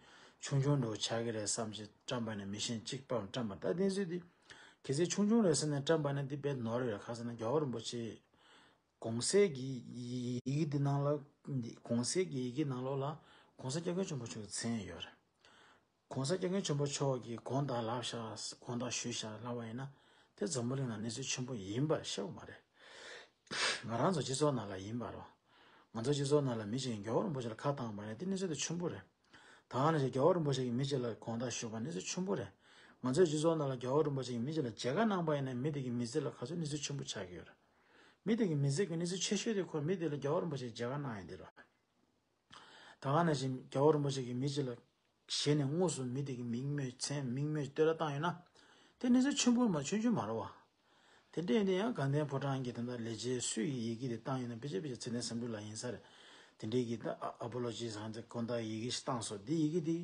ཆུང་ཆུང་འདྲ་བོ་ཆགས་ཀྱི་རེད་བསམ་བྱས་བཀྲམ་པ་ནས་མི་ཤེས་གཅིག་པའམ་བཀྲམ་པ་ད་གནས་ཚུལ་འདི་གལ་སྲིད་ཆུང་ཆུང་རེད་ཟེར་ནས་བཀྲམ་པ་ན་འདི་དཔེ་ནོར་ཡོད་ག་ཟེར་ན་རྒྱལ་བ་རིན་པོ་ཆེ་གོང་གསལ་གྱི་ཡི་གེ་འདི་ནང་ལ་གོང་གསལ་གྱི་ཡི་གེ་ནང་ལོགས་ལ་༸གོང་ས་༸སྐྱབས་མགོན་ཆེན་པོ་མཆོག་གི་མཚན་ཡོད་རེད། ༸གོང་ས་༸སྐྱབས་མགོན་ཆེན་པོ་མཆོག་གིས་དགོངས་དག་ལབ་ཤག་དགོངས་དག་ཞུས་ཤག་ལབ་པ་ཡིན་ན་དེ་འཛམ་བུ་གླིང་ལ་གནས་ཚུལ་ཆེན་པོ་ཡིན་པ་ཤེས་པ་མ་རེད། ང་རང་ཚོ་སྤྱི་ཚོགས་ནང་ལ་ཡིན་པ་རེད། ང་ཚོ་སྤྱི་ཚོགས་ནང་ལ་མི་གཅིག་གིས་རྒྱལ་བ་རིན་པོ་ཆེ་ལ་ཁ་བཏང་བ་ཡིན་ན་དེ་གནས་ཚུལ་དེ་ཆེན་པོ་རེད། ད་ག་ནང་བཞིན་རྒྱལ་བ་རིན་པོ་ཆེ་གིས་མི་གཅིག་ལ་དགོངས་དག་ཞུས་པ་གནས་ཚུལ་ཆེན་པོ་རེད། ང་ཚོའི་སྤྱི་ཚོགས་ནང་ལ་རྒྱལ་བ་རིན་པོ་ཆེ་གིས་མི་གཅིག་ལ་མཇལ་ཁ་གནང་པ་ཡིན་ན་མི་དེ་གི་མི་ཚེ་ལ་ག་ཚོད་གནས་ཚུལ་ཆེན་པོ་ཆགས་ཀྱི་ཡོད་རེད། མི་དེ་གི་མི་ཚེ་གི་གནས་ཚུལ་ཆེ་ཤོས་དེ་ཁོ་མི་དེ་ལ་རྒྱལ་བ་རིན་པོ་ཆེ་གིས་མཇལ་ཁ་གནང་ཡིན་དེ་རེད། ད་ག་ནང་བཞིན་རྒྱལ་བ་རིན་པོ་ཆེ་གིས་མི་གཅིག་ལ་ཞལ་ནས་དངོས་སུ་མི་དེ་གི་མིང་སྨོས་མཚན་མིང་སྨོས་བསྟོད་ར་བཏང་ཡོད་ན། དེ་གནས་ཚུལ་ཆེན་པོ་མ་ཆུང་ཆུང་མ་རེད་བ། དེ་འདྲ་ཡིན་དུས་ཡང་དགའ་ལྡན་ཕོ་བྲང་གི་དེ་འདྲ་ལས་བྱེད་སུ་ཡིས་ཡི་གེ་དེ་བཏང་ཡོད་ན་ཕལ་ཆེར་ཕལ་ཆེར་ཚེ་བརྟན་བསམ་གྲུབ་ལགས་ཡིན་ས་རེད། དེ་འདྲའི་གི་ད་ཨ་པོ་ལོ་ཇི་ཟེར་ཚེ་དགོངས་དག་ཡི་གེ་ཞིག་བཏང་སོང་དེ་ཡི་གེ་དེ།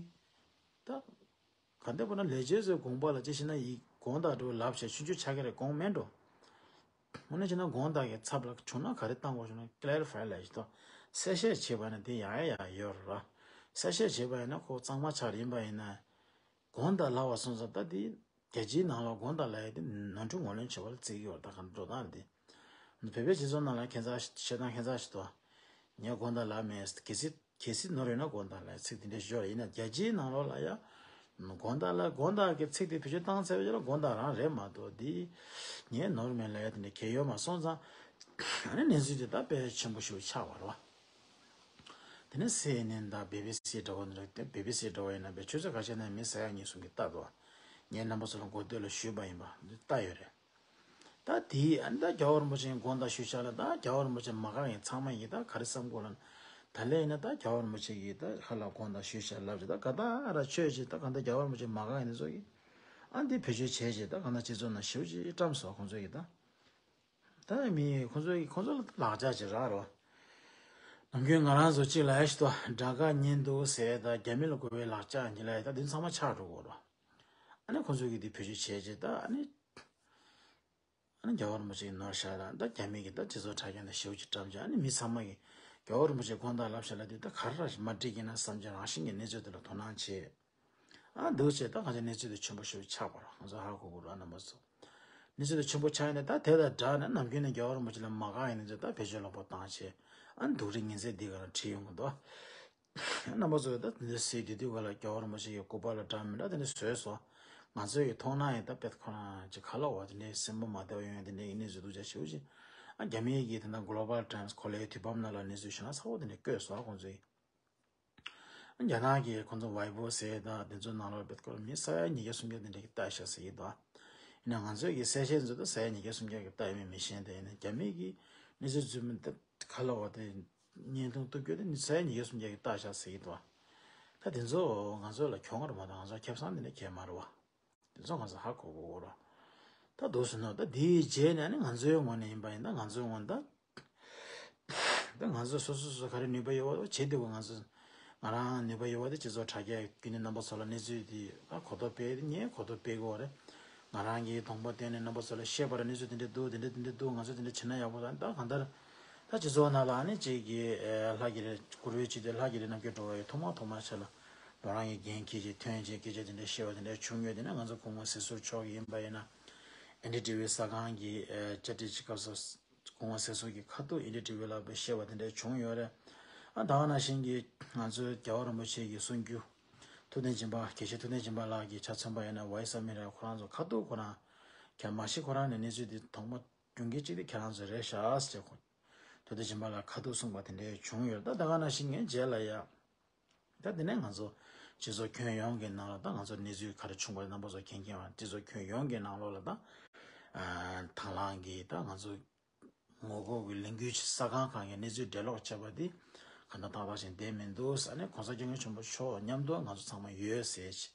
ད། ག་འདྲ་པོ་ན་ལས་བྱེད་ཚོའི་དགོངས་པ་ལ་ཅི་ཞིག་ན་ཡིག་དགོངས་དག་འགྲོ་ལབ་བྱས་ཆུང་ཆུང་ཆགས་ཀྱི་རེད་དགོངས་མེད་འགྲོ། འོ་ན་ཅི་ན་དགོངས་དག་གི་ཚབ་ལ་བྱུང་ན་ག་རེ་བཏང་དགོས་བྱུང་ན་ཀླེ་རི་ཕའི་ལབ་ཞིག་ཏོ། གསལ་བཤད་བྱེད་པ་ན་དེ་ཡང་ཡང་ཡང་ཡོད་རེད། གསལ་བཤད་བྱེད་པ་ཡིན་ན་ཁོ་གཙང་མ་ཆགས་རེད་ཡིན་པ་ཡིན་ན། དགོངས་དག་ལབ་པ་སོང་ཙང་ད་དེ་རྒྱལ་སྤྱིའི་ནང་ལ་དགོངས་དག་ལབ་ཡ་དེ་ནོར་འཁྲུལ་ངོས་ལེན་བྱེད་པ་ལ་བརྩི་གི་ཡོད་རེད་ད་ག་འགྲོ་སྟངས་རེད་དེ། བོད་པའི་སྤྱི་ཚོགས་ནང་ལ་ཁྱད་མཚར་ཞིག་བཤད་སྟངས་ཁྱད་མཚར་ཞིག་འདུག་ངས་དགོངས་དག་ལབ་མེད་གལ་སྲིད། གལ་སྲིད་ནོར་ཡོད་ན་དགོངས་དག་ལ་ཚིག་དེ་འདྲ་ཤོར་ཡིན་ན་རྒྱལ་སྤྱིའི་ནང་ལོགས་ལ་ཡ། དགོངས་དག་ལ་དགོངས་དག་གི་ཚིག་དེ་བེད་སྤྱོད་བཏང་ཚར་བའི་རྗེས་ལ་དགོངས་དག་རང་རེད་མ་གཏོགས་འདི། ངས་ནོར་མེད་ལབ་ཡ་དེ་འདྲ་གལ་ཡོད་མ་སོང་ཙང་། ཨ་ནི་གནས་ཚུལ་དེ་ད་དཔེ་ཆེན་པོ་ཞིག་ཆགས་པ་རེད་བ། དེ་ནས་སི་ཨེན་ཨེན་དང་བི་བི་སི་འདྲ་བོ་འདི་འདྲ་བི་བི་སི་འདྲ་བོ་ཡིན་ན་བེད་ཆུ་ཚོད་ཁ་ཤས་ནས་མི་ས་ཡ་གཉིས་གསུམ་གྱིས་བལྟས་འདུག་ངས་རྣམ་པ་ཚོ་ལ་གོ་ཐོས་ལ་ཞུས་པ་ཡིན་པ་འདི་ལྟ་ཡོད་རེད། ད་དེའི་ཨ་ནི་ད་རྒྱལ་བ་རིན་པོ་ཆེའི་དགོངས་དག་ཞུས་ཤག་ལ་ད་རྒྱལ་བ་རིན་པོ་ཆེ་མ་དགའ་མཁན་ཚང་མ་ཡིན་ད་ག་རེ་བསམ་དགོས་ལབ་ན། ད་ལན་ཡིན་ན་ད་རྒྱལ་བ་རིན་པོ་ཆེ་གིས་ད་ཧ་ལ་དགོངས་དག་ཞུས་ཤག་ལབ་ཅིག་ད་ག་ད་ཨ་ར་ཆོས་ཅིག་ད་ག་ད་རྒྱལ་བ་རིན་པོ་ཆེ་མ་དགའ་མཁན་དེ་ཚོ་གིས་ཨ་འདི་བེད་སྤྱོད་བྱས་ཅིག་ད་ག་ད་སྤྱི་ཚོགས་ནང་ཞེ་པོ་ཅིག་བཀྲམ་སོང་ཁོང་ཚོ་གིས་ད། ད་མི་ཁོང་ཚོ་གིས་ཁོང་ཚོ་ལ་ད་ལག་ཆ་ཅིག་རག་རོ། ནམ་རྒྱུན་ང་རང་ཚོ་གཅིག་ལ་ཨེ་ཤི་ཏོ་དགྲ་དགའ་གཉེན་སྡུག་ཟེར་ད་རྒྱ་མི་ལ་དགོས་པའི་ལག་ཆ་འདི་ལ་ད་འདི་ཚང་མ་ཆགས་འགྲོ་གི་རོ། ཨ་ནི་ཁོང་ཚོ་གིས་འདི་བེད་སྤྱོད་བྱས་ཅིག་ད་ཨ་ནི། ཨ་ནི་རྒྱལ་བ་རིན་པོ་ཆེ་གི་ནོར་ཤག་དང་ད་རྒྱ་མི་གི་ད་སྤྱི་ཚོགས་དྲ་རྒྱ་ནས་ཞེ་པོ་ཅིག་བཀྲམ་ཅིག་ཨ་ནི་མི་ཚང་མ་གིས་རྒྱལ་བ་རིན་པོ་ཆེ་དགོངས་དག་ལབ་ཤག་ལབ་དུས་ད་ག་རེ་ར་ཞིག་མ་འགྲིག་གི་ན་བསམ་ཅིག་རང་བཞིན་གྱི་གནས་ཚུལ་དེ་ལ་དོ་སྣང་བྱེད། ཨ་འདུག་བྱས་ད་ང་ཚོ་གནས་ཚུལ་དེ་ཆེན་པོ་ཞེ་པོ་ཆགས་པ་རེད་ང་ཚོ་ཧ་གོ་དགོས་རེད་ཨ་རྣམ་པ་ཚོ། གནས་ཚུལ་དེ་ཆེན་པོ་ཆགས་ཡིན་ན་ད་དེ་དང་སྦྲགས་ནས་ནམ་རྒྱུན་ནས་རྒྱལ་བ་རིན་པོ་ཆེ་ལ་མ་དགའ་ཡིན་ན་ཚོ་ད་བེད་སྤྱོད་ལོག་པ་བཏང་བྱས་ཨ་འདུག་རེད་ཉིན་མཚན་འདི་ག་ལ་བྲིས་ཡོང་གི་འདུག་རྣམ་པ་ཚོས་ད་དེ་འདྲ་ཟེར་དུས་དུས་ག་ལ་རྒྱལ་བ་རིན་པོ་ཆེ་ཡི་སྐུ་པར་ལ་འདྲ་མི་འདྲ་དེ་འདྲ་བཟོས་སོང་། ང་ཚོའི་གི་མཐོང་སྣང་ཡིན་ད་དཔེ་ཁོ་རང་ཅིག་ཁ་ལོག་བ་དེ་འདྲའི་སེམས་པ་མ་བདེ་བ་ཡོང་ཡ་དེ་འདྲའི་གནས་ཚུལ་འདུག་ཅག་ཞེ་པོ་ཅིག་ཨ་རྒྱ་མིའི་གི་དེ་འདྲ་Global Times་གོ་ལའི་དུས་བབ་ནང་ལ་གནས་ཚུལ་ཞུ་ན་ཚ་བོ་དེ་འདྲ་བཀོད་སོང་ཁོང་ཚོས། ཨ་རྒྱ་ནག་གི་ཁོང་ཚོ་Weibo་ཟེར་ད་དེ་ཚོའི་ནང་ལ་དཔེ་ཁོ་རང་མི་ས་ཡ་ཉིས་བརྒྱ་སུམ་བརྒྱ་དེ་འདྲ་གི་ལྟ་ཤག་ཟེར་གི་འདུག་ཨ་ཡིན་ན་ང་ཚོའི་གི་གསལ་བཤད་ཚོ་ད་ས་ཡ་ཉིས་བརྒྱ་སུམ་བརྒྱ་གི་ལྟ་ཡོད་མེད་མི་ཤེས་ད་ཡིན་ན་རྒྱ་མིའི་གི་གནས་ཚུལ་རྫུན་མ་ད་ཁ་ལོག་བ་དེ། བརྙན་ཐུང་གཏུབ་རྒྱུ་དེ་ནི་ས་ཡ་ཉིས་བརྒྱ་སུམ་བརྒྱ་གི་ལྟ་ཤག་ཟེར་གྱི་འདུག་ད་དེ་ཚོ་ང་ཚོ་ལ་གྱོང་རུ་མ་གཏོགས་ང་ཚོ་ཁེ་བཟང་དེ་འདྲ་གང་ཡང་མ་རེད་བ། དེ་ཚོ་ང་ཚོ་ཧ་གོ་དགོས་རེད། ད་འདུག་སེ་ནོ་ད་དེའི་རྗེས་ནས་ནི་ང་ཚོའི་ངོས་ནས་ཡིན་པ་ཡིན་ན་ང་ཚོའི་ངོས་ནས་ད། ད་ང་ཚོ་སོ་སོ་སོ་སོ་ག་རེ་ནུས་པ་ཡོད་པ་བྱེད་འདོད་པ་ང་ཚོ། ང་རང་ནུས་པ་ཡོད་པ་དེ་སྤྱི་ཚོགས་དྲ་རྒྱ་བརྒྱུད་ནས་རྣམ་པ་ཚོ་ལ་གནས་ཚུལ་དེ་ད་གོ་རྟོགས་སྤེལ་ཏེ་ངས་གོ་རྟོགས་སྤེལ་དགོས་རེད། ང་རང་གིས་གདོང་པ་བསྟན་ནས་རྣམ་པ་ཚོ་ལ་བཤད་པ་རེད་གནས་ཚུལ་དེ་འདྲ་འདུག་དེ་འདྲ་དེ་འདྲ་འདུག་ང་ཚོ་དེ་འདྲ་བྱེད་ན་ཡག་པོ་རེད་ད་གང་ལྟར། ད་སྤྱི་ཚོགས་ནང་ལ་ཨ་ནི་གཅིག་གིས་ལྷ་གི་རེད་གུ་རུའི་ཆེད་དུ་ལྷ་གི་རེད་རྣམ་རྒྱལ་འགྲོ་བ་ཡི་ཐོག་མ་ཐོག་མ་ཆ་ལ་མོ་རང་གི་འགན་འཁྱེར་ཅིག་ཐོན་ཅིག་སྐད་ཆ་དེ་འདྲ་བཤད་པ་དེ་འདྲ་བྱུང་ཡོད་དེ་ནས་ང་ཚོ་སྐུ་ངོ་ཟེར་ཟུར་མཆོག་གི་ཡིན་པ་ཡིན་ན་ཨེན་ཌི་ཊི་ཝི་གསར་ཁང་གི་བཅར་འདྲི་ཅིག་སྐབས་སུ་སྐུ་ངོ་ཟེར་ཟུར་གྱི་ཁ་ཐུག་ཨེན་ཌི་ཊི་ཝི་ལ་བཤད་པ་དེ་འདྲ་བྱུང་ཡོད་རེད། ཨ་ད་ག་ནང་བཞིན་གྱི་ང་ཚོའི་རྒྱལ་བ་རིན་པོ་ཆེ་གི་གསུང་སྒྱུར་ཐུབ་བསྟན་སྦྱིན་པ་དགེ་བཤེས་ཐུབ་བསྟན་སྦྱིན་པ་ལགས་ཀྱིས་ཆ་མཚོན་པ་ཡིན་ན་ཝའི་སི་ཨ་མི་ར་ཁོ་རང་ཚོ་ཁ་ཐུག་ཁོ་རང་ག་མ་གཞི་ཁོ་རང་ནས་གནས་ཚུལ་འདི་ཐོག་མ་རྒྱུན་གྱི་གཅིག་དེ་ཁྱེད་རང་ཚོ་རེད་ཤག་ཟེར་ཁོ། དོ་དེ་སྦྱིན་པ་ལ་ཁ་ཐུག་གསུངས་པ་དེ་འདྲའི་བྱུང་ཡོད་ད་ད་ག་ནང་བཞིན་ངས་རྗེས་ལ་ཡ། ད་དེ་ནས་ང་ཚོ་སྤྱི་ཚོགས་ཁྱོན་ཡོངས་ཀྱི་ནང་ལ་ད་ང་ཚོ་གནས་ཚུལ་ག་རེ་བྱུང་པ་རྣམ་པ་ཚོ་མཁྱེན་མཁྱེན་པ་སྤྱི་ཚོགས་ཁྱོན་ཡོངས་ཀྱི་ནང་ལོགས་ལ་ད། དང་བླངས་ཀྱིས་ད་ང་ཚོ་ངོ་རྒོལ་གྱི་ལས་འགུལ་གསར་ཁང་ཁག་གི་གནས་ཚུལ་འགྲེལ་ལོག་བྱས་པ་དེ་གང་ལྟར་ཏག་ཏག་ཅིག་བསྡད་མི་འདུག་ཟེར་ནས་གོང་ས་སྐྱབས་མགོན་ཆེན་པོ་མཆོག་མཉམ་དུ་ང་ཚོ་ཚང་མ་ཡོད་ཟེར་ཅིག་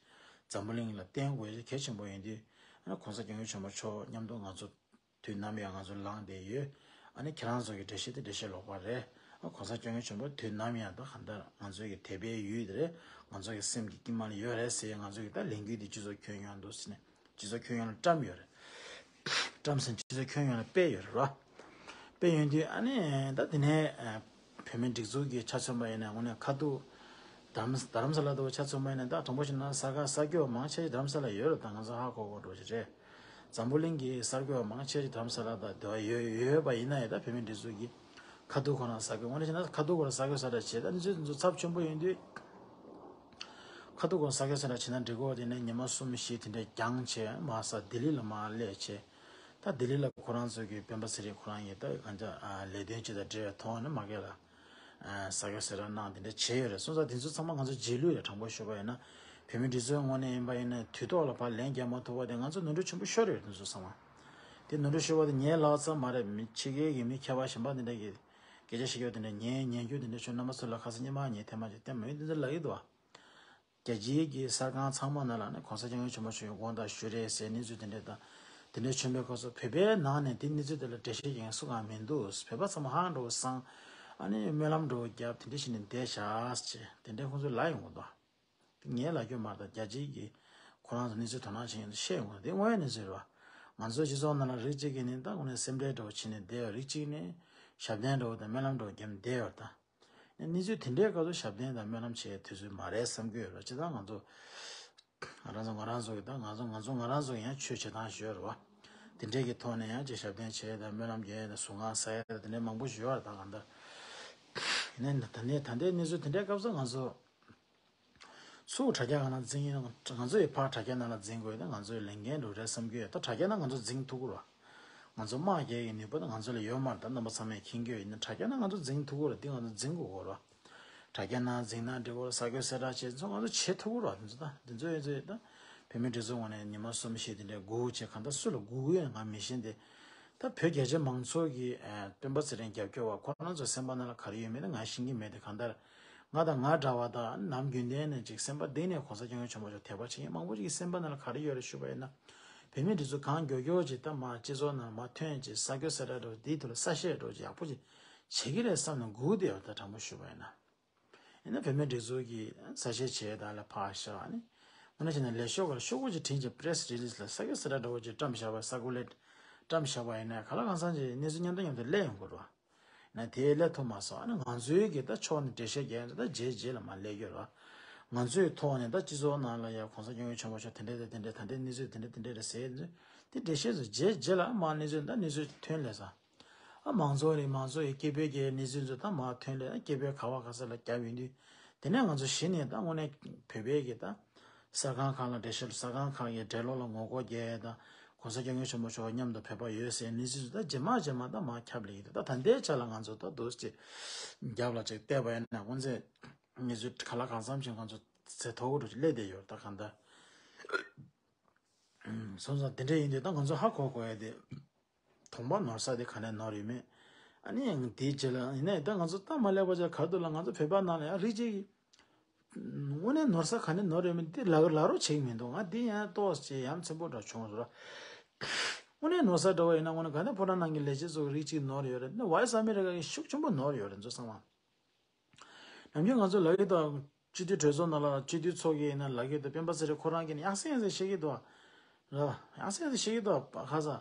འཛམ་བུ་གླིང་ལ་བསྟན་དགོས་གལ་ཆེན་པོ་ཡིན་དུས་ཨ་ནི་གོང་ས་སྐྱབས་མགོན་ཆེན་པོ་མཆོག་མཉམ་དུ་ང་ཚོ། དུས་ནམ་ཡང་ང་ཚོ་ལངས་བསྡད་ཡོད། ཨ་ནི་ཁྱེད་རང་ཚོ་གི་འགྲེལ་བཤད་དེ་འགྲེལ་བཤད་ལོག་པ་རེད། ཨ་གོང་ས་སྐྱབས་མགོན་ཆེན་པོ་དུས་ནམ་ཡང་ད་གང་ལྟར་ང་ཚོ་གི་དད་པའི་ཡུལ་དེ་རེད། ང་ཚོ་གི་སེམས་ཀྱི་དཀྱིལ་མ་ལ་ཡོད་རེད་ཟེར་ང་ཚོ་གི་ད་ལས་འགུལ་འདི་སྤྱི་ཚོགས་ཁྱོན་ཡོངས་འདུག་ཟེར་ནས་སྤྱི་ཚོགས་ཁྱོན་ཡོངས་ལ་བཀྲམ་ཡོད་རེད། བཀྲམ་ཟིན་སྤྱི་ཚོགས་ཁྱོན་ཡོངས་ལ་སྤེལ་ཡོད་རེད་ར། སྤེལ་ཡོད་དུས་ཨ་ནི་ད་དེ་ནས་བོད་ བོད་མིའི་སྒྲིག་འཛུགས་ཀྱི་ཆ་མཚོན་པ་ཡིན་ན་དངོས་གནས་ཁ་ཐུག་རྡ་རམ་རྡ་རམ་ས་ལ་དུ་ཆ་མཚོན་པ་ཡིན་ན། ད་དྲང་པོ་བཤད་ན་གསར་ཁང་གསར་འགོད་པ་མང་ཆེ་རྡ་རམ་ས་ལ་ཡོད་རེད། ད་ང་ཚོ་ཧ་གོ་གོ་འགྲོ་ཞིག་རེད། འཛམ་བུ་གླིང་གི་གསར་འགོད་པ་མང་ཆེ་རྡ་རམ་ས་ལ་དང་དེ་བ་ཡོད་ཡོད་པ་ཡིན་ན་ཡང་། ད་བོད་མིའི་སྒྲིག་འཛུགས་ཀྱི་ཁ་ཐུག་ཁོ་རང་གསར་འགོད། དངོས་གནས་བཤད་ན་ཁ་ཐུག་ཁོ་རང་གསར་འགོད་གསར་བསྒྲགས་བྱེད། ད་གནས་ཚུལ་དེ་ཚོ་ཚབས་ཆེན་པོ་ཡིན་དུས། ཁ་ཐུག་ཁོ་རང་གསར་འགོད་གསར་བསྒྲགས་བྱེད་ན་འགྲིག་གོ། དེ་ནས་ཉི་མ་གསུམ་བཞི་དེ་འདྲའི་རྒྱང་བྱས་མ་ས་ལྡི་ལི་ལ་མར་སླེབས་བྱས། ད་ལྡི་ལི་ལ་ཁོ་རང་ཚོ་གི་སྤེན་པ་ཚེ་རིང་ཁོ་རང་གི་ད་གང་ཅག་ལས་དོན་ཅིག་དང་འབྲེལ་བའི་ཐོག་ནས་མ་གི་ལ་གསར་འགོད་གསར་བསྒྲགས་གནང་དེ་འདྲ་བྱས་ཡོད་རེད། སོང་ཙང་དེ་ཚོ་ཚང་མ་ང་ཚོ་རྗེས་ལུས་རེད། དྲང་པོ་ཞུ་བ་ཡིན་ན། བོད་མིའི་སྒྲིག་འཛུགས་ངོས་ནས་ཡིན་པ་ཡིན་ན་དུས་ཐོག་ལ་ཕར་ལན་རྒྱག་མ་ཐུབ་པ་དེ་ང་ཚོ་ནོར་འཁྲུལ་ཆེན་པོ་ཤོར་ཡོད། དེ་ཚོ་ཚང་མ་དེ་ནོར་འཁྲུལ་ཤོར་བ་དེ་ངའི་ལག་ཙམ་མ་རེད། མི་ཕྱི་རྒྱལ་གྱི་མི་མཁས་པ་གཞན་པ་དེ་འདྲ་གི་སྐད་ཆ་བཤད་རྒྱུ་དེ་འདྲ་ངས་ཉན་རྒྱུ་དེ་འདྲ་ཆོས་རྣམ་པ་ཚོ་ལ་ཁ་སང་ཉི་མ་ངས་ཐེངས་མ་གཅིག་བསྟན་མ་ཡིན། དེ་འདྲ་ལབ་ཀྱི་འདུག་བ། རྒྱལ་སྤྱིའི་གི་གསར་ཁང་ཚང་མ་ནང་ལ་ནི་གོང་ས་སྐྱབས་མགོན་ཆེན་པོ་མཆོག་གི་དགོངས་དག་ཞུ་རེད་ཟེར་གནས་ཚུལ་དེ་འདྲ་དང་། དེ་འདྲ་བྱུང་བའི་སྐབས་སུ་བོད་པའི་ནང་ནས་དེ་གནས་ཚུལ་དེ་ལ་འགྲེལ་བཤད་རྒྱག་མཁན་སུ་གང་མི་འདུག་བོད་པ་ཚང་མ་ཧང་འགྲོ་བསམ། ཨ་ནི་སྨོན་ལམ་འགྲོ་རྒྱབ་དེ་འདྲ་བྱས་ནས་བསྡད་བཞག་ཅེས་དེ་འདྲ་ཁོང་ཚོས་ལབ་ཡོང་གི་འདུག་ངས་ལབ་རྒྱུ་མ་རེད། ད་རྒྱལ་སྤྱིའི་གི་ཁོ་རང་ཚོ་གནས་ཚུལ་དོ་སྣང་བྱེད་མཁན་ཚོ་བཤད་ཡོང་གི་འདུག་དེ་དངོས་ཡོད་གནས་ཚུལ་རེད་བ། ང་ཚོའི་སྤྱི་ཚོགས་ནང་ལ་རིགས་གཅིག་གིས་ནི་ད་དངོས་གནས་སེམས་ཁྲལ་འདྲ་བོ་བྱས་ནས་བསྡད་ཡོད། རིགས་གཅིག་ནི་ཞབས་བརྟན་འདྲ་བོ་དང་སྨོན་ལམ་འདྲ་བོ་རྒྱབ་ནས་བསྡད་ཡོད་ད། གནས་ཚུལ་དེ་འདྲའི་སྐབས་སུ་ཞབས་བརྟན་དང་སྨོན་ལམ་བྱེད་དུས་ཚོད་མ་རེད་བསམ་གྱི་ཡོད་རེད། ཇི་ལྟར་ང་ཚོ་ང་རང་ཚོ་ང་རང་ཚོ་གི་ད་ང་ཚོ་ང་ཚོ་ང་རང་ཚོ་ཡང་ཆོས་བྱེད་སྟངས་ཞིག་ཡོད་རེད་བ། དེ་འདྲའི་གི་ཐོག་ནས་ཡང་ཅིག་ཞབས་བརྟན་བྱེད་དང་སྨོན་ལམ་རྒྱག་དང་གཟུངས་སྔགས་གསོལ་དང་དེ་འདྲའི་མང་པོ་ཞིག་ཡོད་རེད། ད་གང་ལྟར་ཡིན་ན་ད་ནས་ད་ལྟའི་གནས་ཚུལ་དེ་འདྲའི་སྐབས་སུ་ང་ཚོ་ཚུར་དྲ་རྒྱ་གང་ན་འཛིན་ཡིན། ང་ཚོ་ཡི་ཕར་དྲ་རྒྱ་ནང་ལ་འཛིན་དགོས་ད། ང་ཚོའི་ལས་འགན་འགྲོ་རེད་བསམ་གྱི་ཡོད། ད་དྲ་རྒྱ་ནང་ང་ཚོ་འཛིན་ཐུབ་ཀྱི་རེད། ང་ཚོ་དམག་རྒྱག་གི་ནུས་པ་ད་ང་ཚོ་ལ་ཡོད་མ་རེད། ད་རྣམ་པ་ཚང་མས་མཁྱེན་གྱི་ཡོད། ཡིན་ན་དྲ་རྒྱ་ནང་ང་ཚོ་འཛིན་ཐུབ་ཀྱི་རེད། འདི་ང་ཚོ་འཛིན་དགོས་ཀྱི་རེད། དྲ་རྒྱ་ནང་འཛིན་ན་འགྲིག་གི་རེད། གསར་འགོད་གསལ་བསྒྲགས་བྱེད་ཚོ་ང་ཚོ་བྱེད་ཐུབ་ཀྱི་རེད། འདི་ཚོ་ད་འདི་ཚོ་ཡོད་ཚོད་ད་བོད་མི་སྒྲིག་འཛུགས་ངོས་ནས་ཉི་མ་གསུམ་བཞི་དེ་འདྲའི་སྒུག་བྱས་གང་ལྟར་སུ་ལ་སྒུག་ཡོད་ང་མི་ཤེས་ཏེ། ད་བོད་རྒྱ་ཆེ་མང་ཚོགས་ཀྱི་ཨ་སྤེན་པ་ཚེ་རིང་རྒྱབ་སྐྱོར་བ་ཁོ་རང་ཚོ་སེམས་པ་ནང་ལ་ག་རེ་ཡོད་མེད་ད་ང་ཤེས་ཀྱི་མེད་དེ། གང་ལྟར་ང་དང་ང་འདྲ་བ་དང་ནམ་རྒྱུན་ལྡན་ནས་ཅིག་སེམས་པ་གཏིང་ནས་གོང་ས་སྐྱབས་མགོན་ཆེན་པོ་མཆོག་དད་པ་བྱེད་མཁན་མང་པོ་ཅིག་གི་སེམས་པ་ནང་ལ་ག་རེ་ཡོད་རེད་ཞུས་པ་ཡིན་ན། བོད་མིའི་སྒྲིག་འཛུགས་གང་མགྱོགས་མགྱོགས་ཅིག་ད་མར་སྤྱི་ཚོགས་ནང་མར་ཐོན་ཅིག་གསར་འགོད་གསལ་བསྒྲགས་འདྲ་བོ་འདིའི་ཐོག་ལ་གསལ་བཤད་འདྲ་བོ་ཅིག་ཡག་པོ་ཅིག་བྱེད་ཀྱི་རེད་བསམ་ནས་སྒུག་བསྡད་ཡོད། ད་དྲང་པོ་ཞུས་པ་ཡིན་ན། ཡིན་ན་བོད་མིའི་སྒྲིག་འཛུགས་ཀྱིས་གསལ་བཤད་བྱས་ད་ལ་ཕར་བཞག་ནི། དངོས་གནས་བྱས་ན་ལས་ཤོག་ག་ལ་ཤོག་གུ་ཅིག་བྲིས་ཀྱི་པི་རེ་སི་རི་ལི་སི་ལ་གསར་འགོད་གསལ་བསྒྲགས་འདྲ་བོ་ཅིག་བཀྲམ་བཞག་པ་གསར་འགོད་ལས་བཀྲམ་བཞག་པ་ཡིན་ན་ག་ལ་གང་འཚམ་ཅིག་གནས་ཚུལ་མཉམ་དུ་མཉམ་དུ་སླེབས་ཡོང་དགོས་རེད་བ། ན་དེ་སླེབས་ཐུབ་མ་སོང་། ཨ་ནི་ང་ཚོའི་གི་ད་ཕྱོགས་ནས་འགྲེལ་བཤད་རྒྱག་ཡ་ད་རྗེས་རྗེས་ལ་མར་སླེབས་ཡོད་རེད་བ། ང་ཚོའི་ཐོག་ནས་ད་སྤྱི་ཚོགས་ནང་ལ་ཡ་གོང་ས་སྐྱབས་མགོན་ཆེན་པོ་མཆོག་དེ་འདྲ་དེ་འདྲ་ད་ལྟའི་གནས་ཚུལ་དེ་འདྲ་དེ་འདྲ་རེད་ཟེར་ཡ་དེ་འགྲེལ་བཤད་ཚོ་རྗེས་རྗེས་ལ་མར་གནས་ཚུལ་ད་གནས་ཚུལ་ཐོན་སླེབས་ས། ཨ་མང་ཚོགས་རེད། མང་ཚོགས་ཡི་སྐད་འབོད་ཀྱི་གནས་ཚུལ་ཚོ་ད་མར་ཐོན་སླེབས། སྐད་འབོད་ག་བ་ག་ས་ལ་བརྒྱབ་ཡོང་དུས། དེ་ནས་ང་ཚོ་གཞི་ནས་ད་དངོས་གནས་བོད་པའི་གི་ད་གསར་ཁང་ཁག་ལ་འགྲེལ་བཤད། གསར་ཁང་ཁག་གི་འགྲེལ་ལོག་ལ་ངོ་རྒོལ་རྒྱག་ཡས་དང་གོང་ས་སྐྱབས་མགོན་ཆེན་པོ་མཆོག་མཉམ་དུ་བོད་པ་ཡོད་ཟེར་གནས་ཚུལ་ཚོ་ད་རྗེས་མ་རྗེས་མ་ད་མར་ཁྱབ་སླེབས་ཡོད། ད་ད་ལྟའི་ཆ་ལ་ང་ཚོ་ད་འདུག་སེ་རྒྱབ་ལ་ཅིག་བལྟས་པ་ཡིན་ན་དངོས་གནས་གནས་ཚུལ་ག་ལ་གང་འཚམ་ཞིག་ང་ཚོ་ཚེ་ཐོག་འགྲོ་ཅིག་སླེབས་བསྡད་ཡོད། ད་གང་ལྟར་སོང་ཙང་དེ་འདྲ་ཡིན་དུས་ད་ང་ཚོ་ཧ་གོ་དགོས་ཡ་དེ། དང་པོ་ནོར་ས་དེ་ག་ནས་ནོར་ཡོད་མེད། ཨ་ནི་ཡང་དེའི་རྗེས་ལ་ཡིན་ན་ད་ང་ཚོ་སྟབས་མ་ལེགས་པ་ཅིག་ག་རེ་འདུག་ལབ་ན་ང་ཚོ་བོད་པ་ནང་ལ་ཡང་རིགས་གཅིག་གིས་དངོས་གནས་ནོར་ས་ག་ནས་ནོར་ཡོད་མེད་དེ་ལབ་ལབ་རོགས་བྱེད་ཀྱི་མི་འདུག་ང་དེ་ཡང་ཏོག་ཙམ་ཡ་མཚན་པོ་འདྲ་བྱུང་སོང་ར། དངོས་གནས་ནོར་ས་འདྲ་བོ་ཡིན་ན་དངོས་གནས་ག་ནས་ཕོ་བྲང་ནང་གི་ལས་བྱེད་ཚོ་རིགས་གཅིག་ནོར་ཡོད་རེད། ནི་ཝའི་སི་ཨ་མི་རི་ཀ་གི་ཤུགས་ཆེན་པོ་ནོར་ཡོད་རེད། ཚོ་ཚང་མ། ནམ་རྒྱུན་ང་ཚོ་ལབ་ཀྱི་འདུག་སྤྱི་འཐུས་གྲོས་ཚོགས་ནང་ལ་སྤྱི་འཐུས་ཚོགས་ཀྱི་ཡིན་ན་ལབ་ཀྱི་འདུག་སྤེན་པ་ཚེ་རིང་ཁོ་རང་གིས་ནི་ཡང་སེ་ཡང་སེ་བཤད་ཀྱི་འདུག་ར། ཡང་སེ་ཡང་སེ་བཤད་ཀྱི་འདུག་ཁ་ས།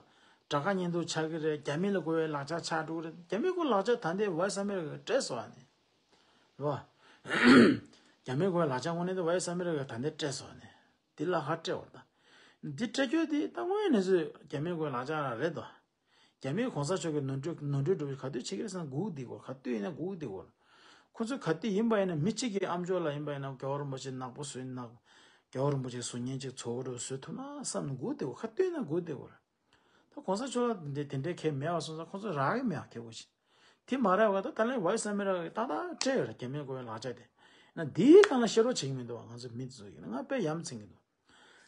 དྲ་ཁ་ཉེན་རྟོག་ཆགས་ཀྱི་རེད། རྒྱ་མི་ལ་རྒོལ་བའི་ལག་ཆ་ཆགས་འགྲོ་གི་རེད། རྒྱ་མི་རྒོལ་ལག་ཆ་ད་ལྟའི་ཝའི་སི་ཨ་མི་རི་ཀ་གིས་སྤྲད་སོང་བ་ནི། རེད་བ། རྒྱ་མི་རྒོལ་བའི་ལག་ཆ་དངོས་གནས་དེ་ཝའི་སི་ཨ་མི་རི་ཀ་གིས་ད་ལྟའི་སྤྲད་སོང་བ་ནི། འདི་ལ་ཧ་སྤྲད་བར་ད། འདི་སྤྲད་རྒྱུ་དེ་ད་དངོས་གནས་ཚོས་རྒྱ་མི་རྒོལ་བའི་ལག་ཆ་རང་རེད་དོ། རྒྱ་མིས་གོང་ས་མཆོག་གི་ནོར་འཁྲུལ་ནོར་འཁྲུལ་འགྲོ་བའི་ག་དུས་བྱེད་ཀྱི་རེད་ཟེར་ན་སྒུག་བསྡད་དགོས། ག་དུས་ཡིན་ན་སྒུག་བསྡད་དགོས། ཁོ་ཚོས་ག་དུས་ཡིན་པ་ཡིན་ན་མི་གཅིག་གི་ཨ་མཆོག་ལ་ཡིན་པ་ཡིན་ན་རྒྱལ་བ་རིན་པོ་ཆེ་ནག་པོ་བཟོས་ན། རྒྱལ་བ་རིན་པོ་ཆེ་གཟུགས་བརྙན་གཅིག་བཟོ་འགྲོ་བཟོ་ཐུབ་ན་བསམ་ནས་སྒུག་བསྡད་དགོས། ག་དུས་ཡིན་ན་སྒུག་བསྡད་དགོས། ད་གོང་ས་མཆོག་ལ་འདི་དེ་འདྲའི་གལ་མེད་པ་སོང་ཙང་ཁོ་ཚོས་རག་གི་མེད་པ་ཁེ་པོ་ཞིག་དེ་མ་རག་པ་ད་ད་ལན་ཝའི་སི་ཨ་མི་རི་ཀ་གིས་ཏག་ཏག་སྤྲད་ཡོད་རེད། རྒྱ་མིས་རྒོལ་བའི་ལག་ཆ་དེ། ན་འདིའི་སྒང་ལ་བཤད་རོགས་བྱེད་ཀྱི་མི་འདུག་བ། ང་ཚོ་མི་ཚོ་ཡིན་ན་ང་དཔེ་ཡ་མཚན་གྱི་འདུག་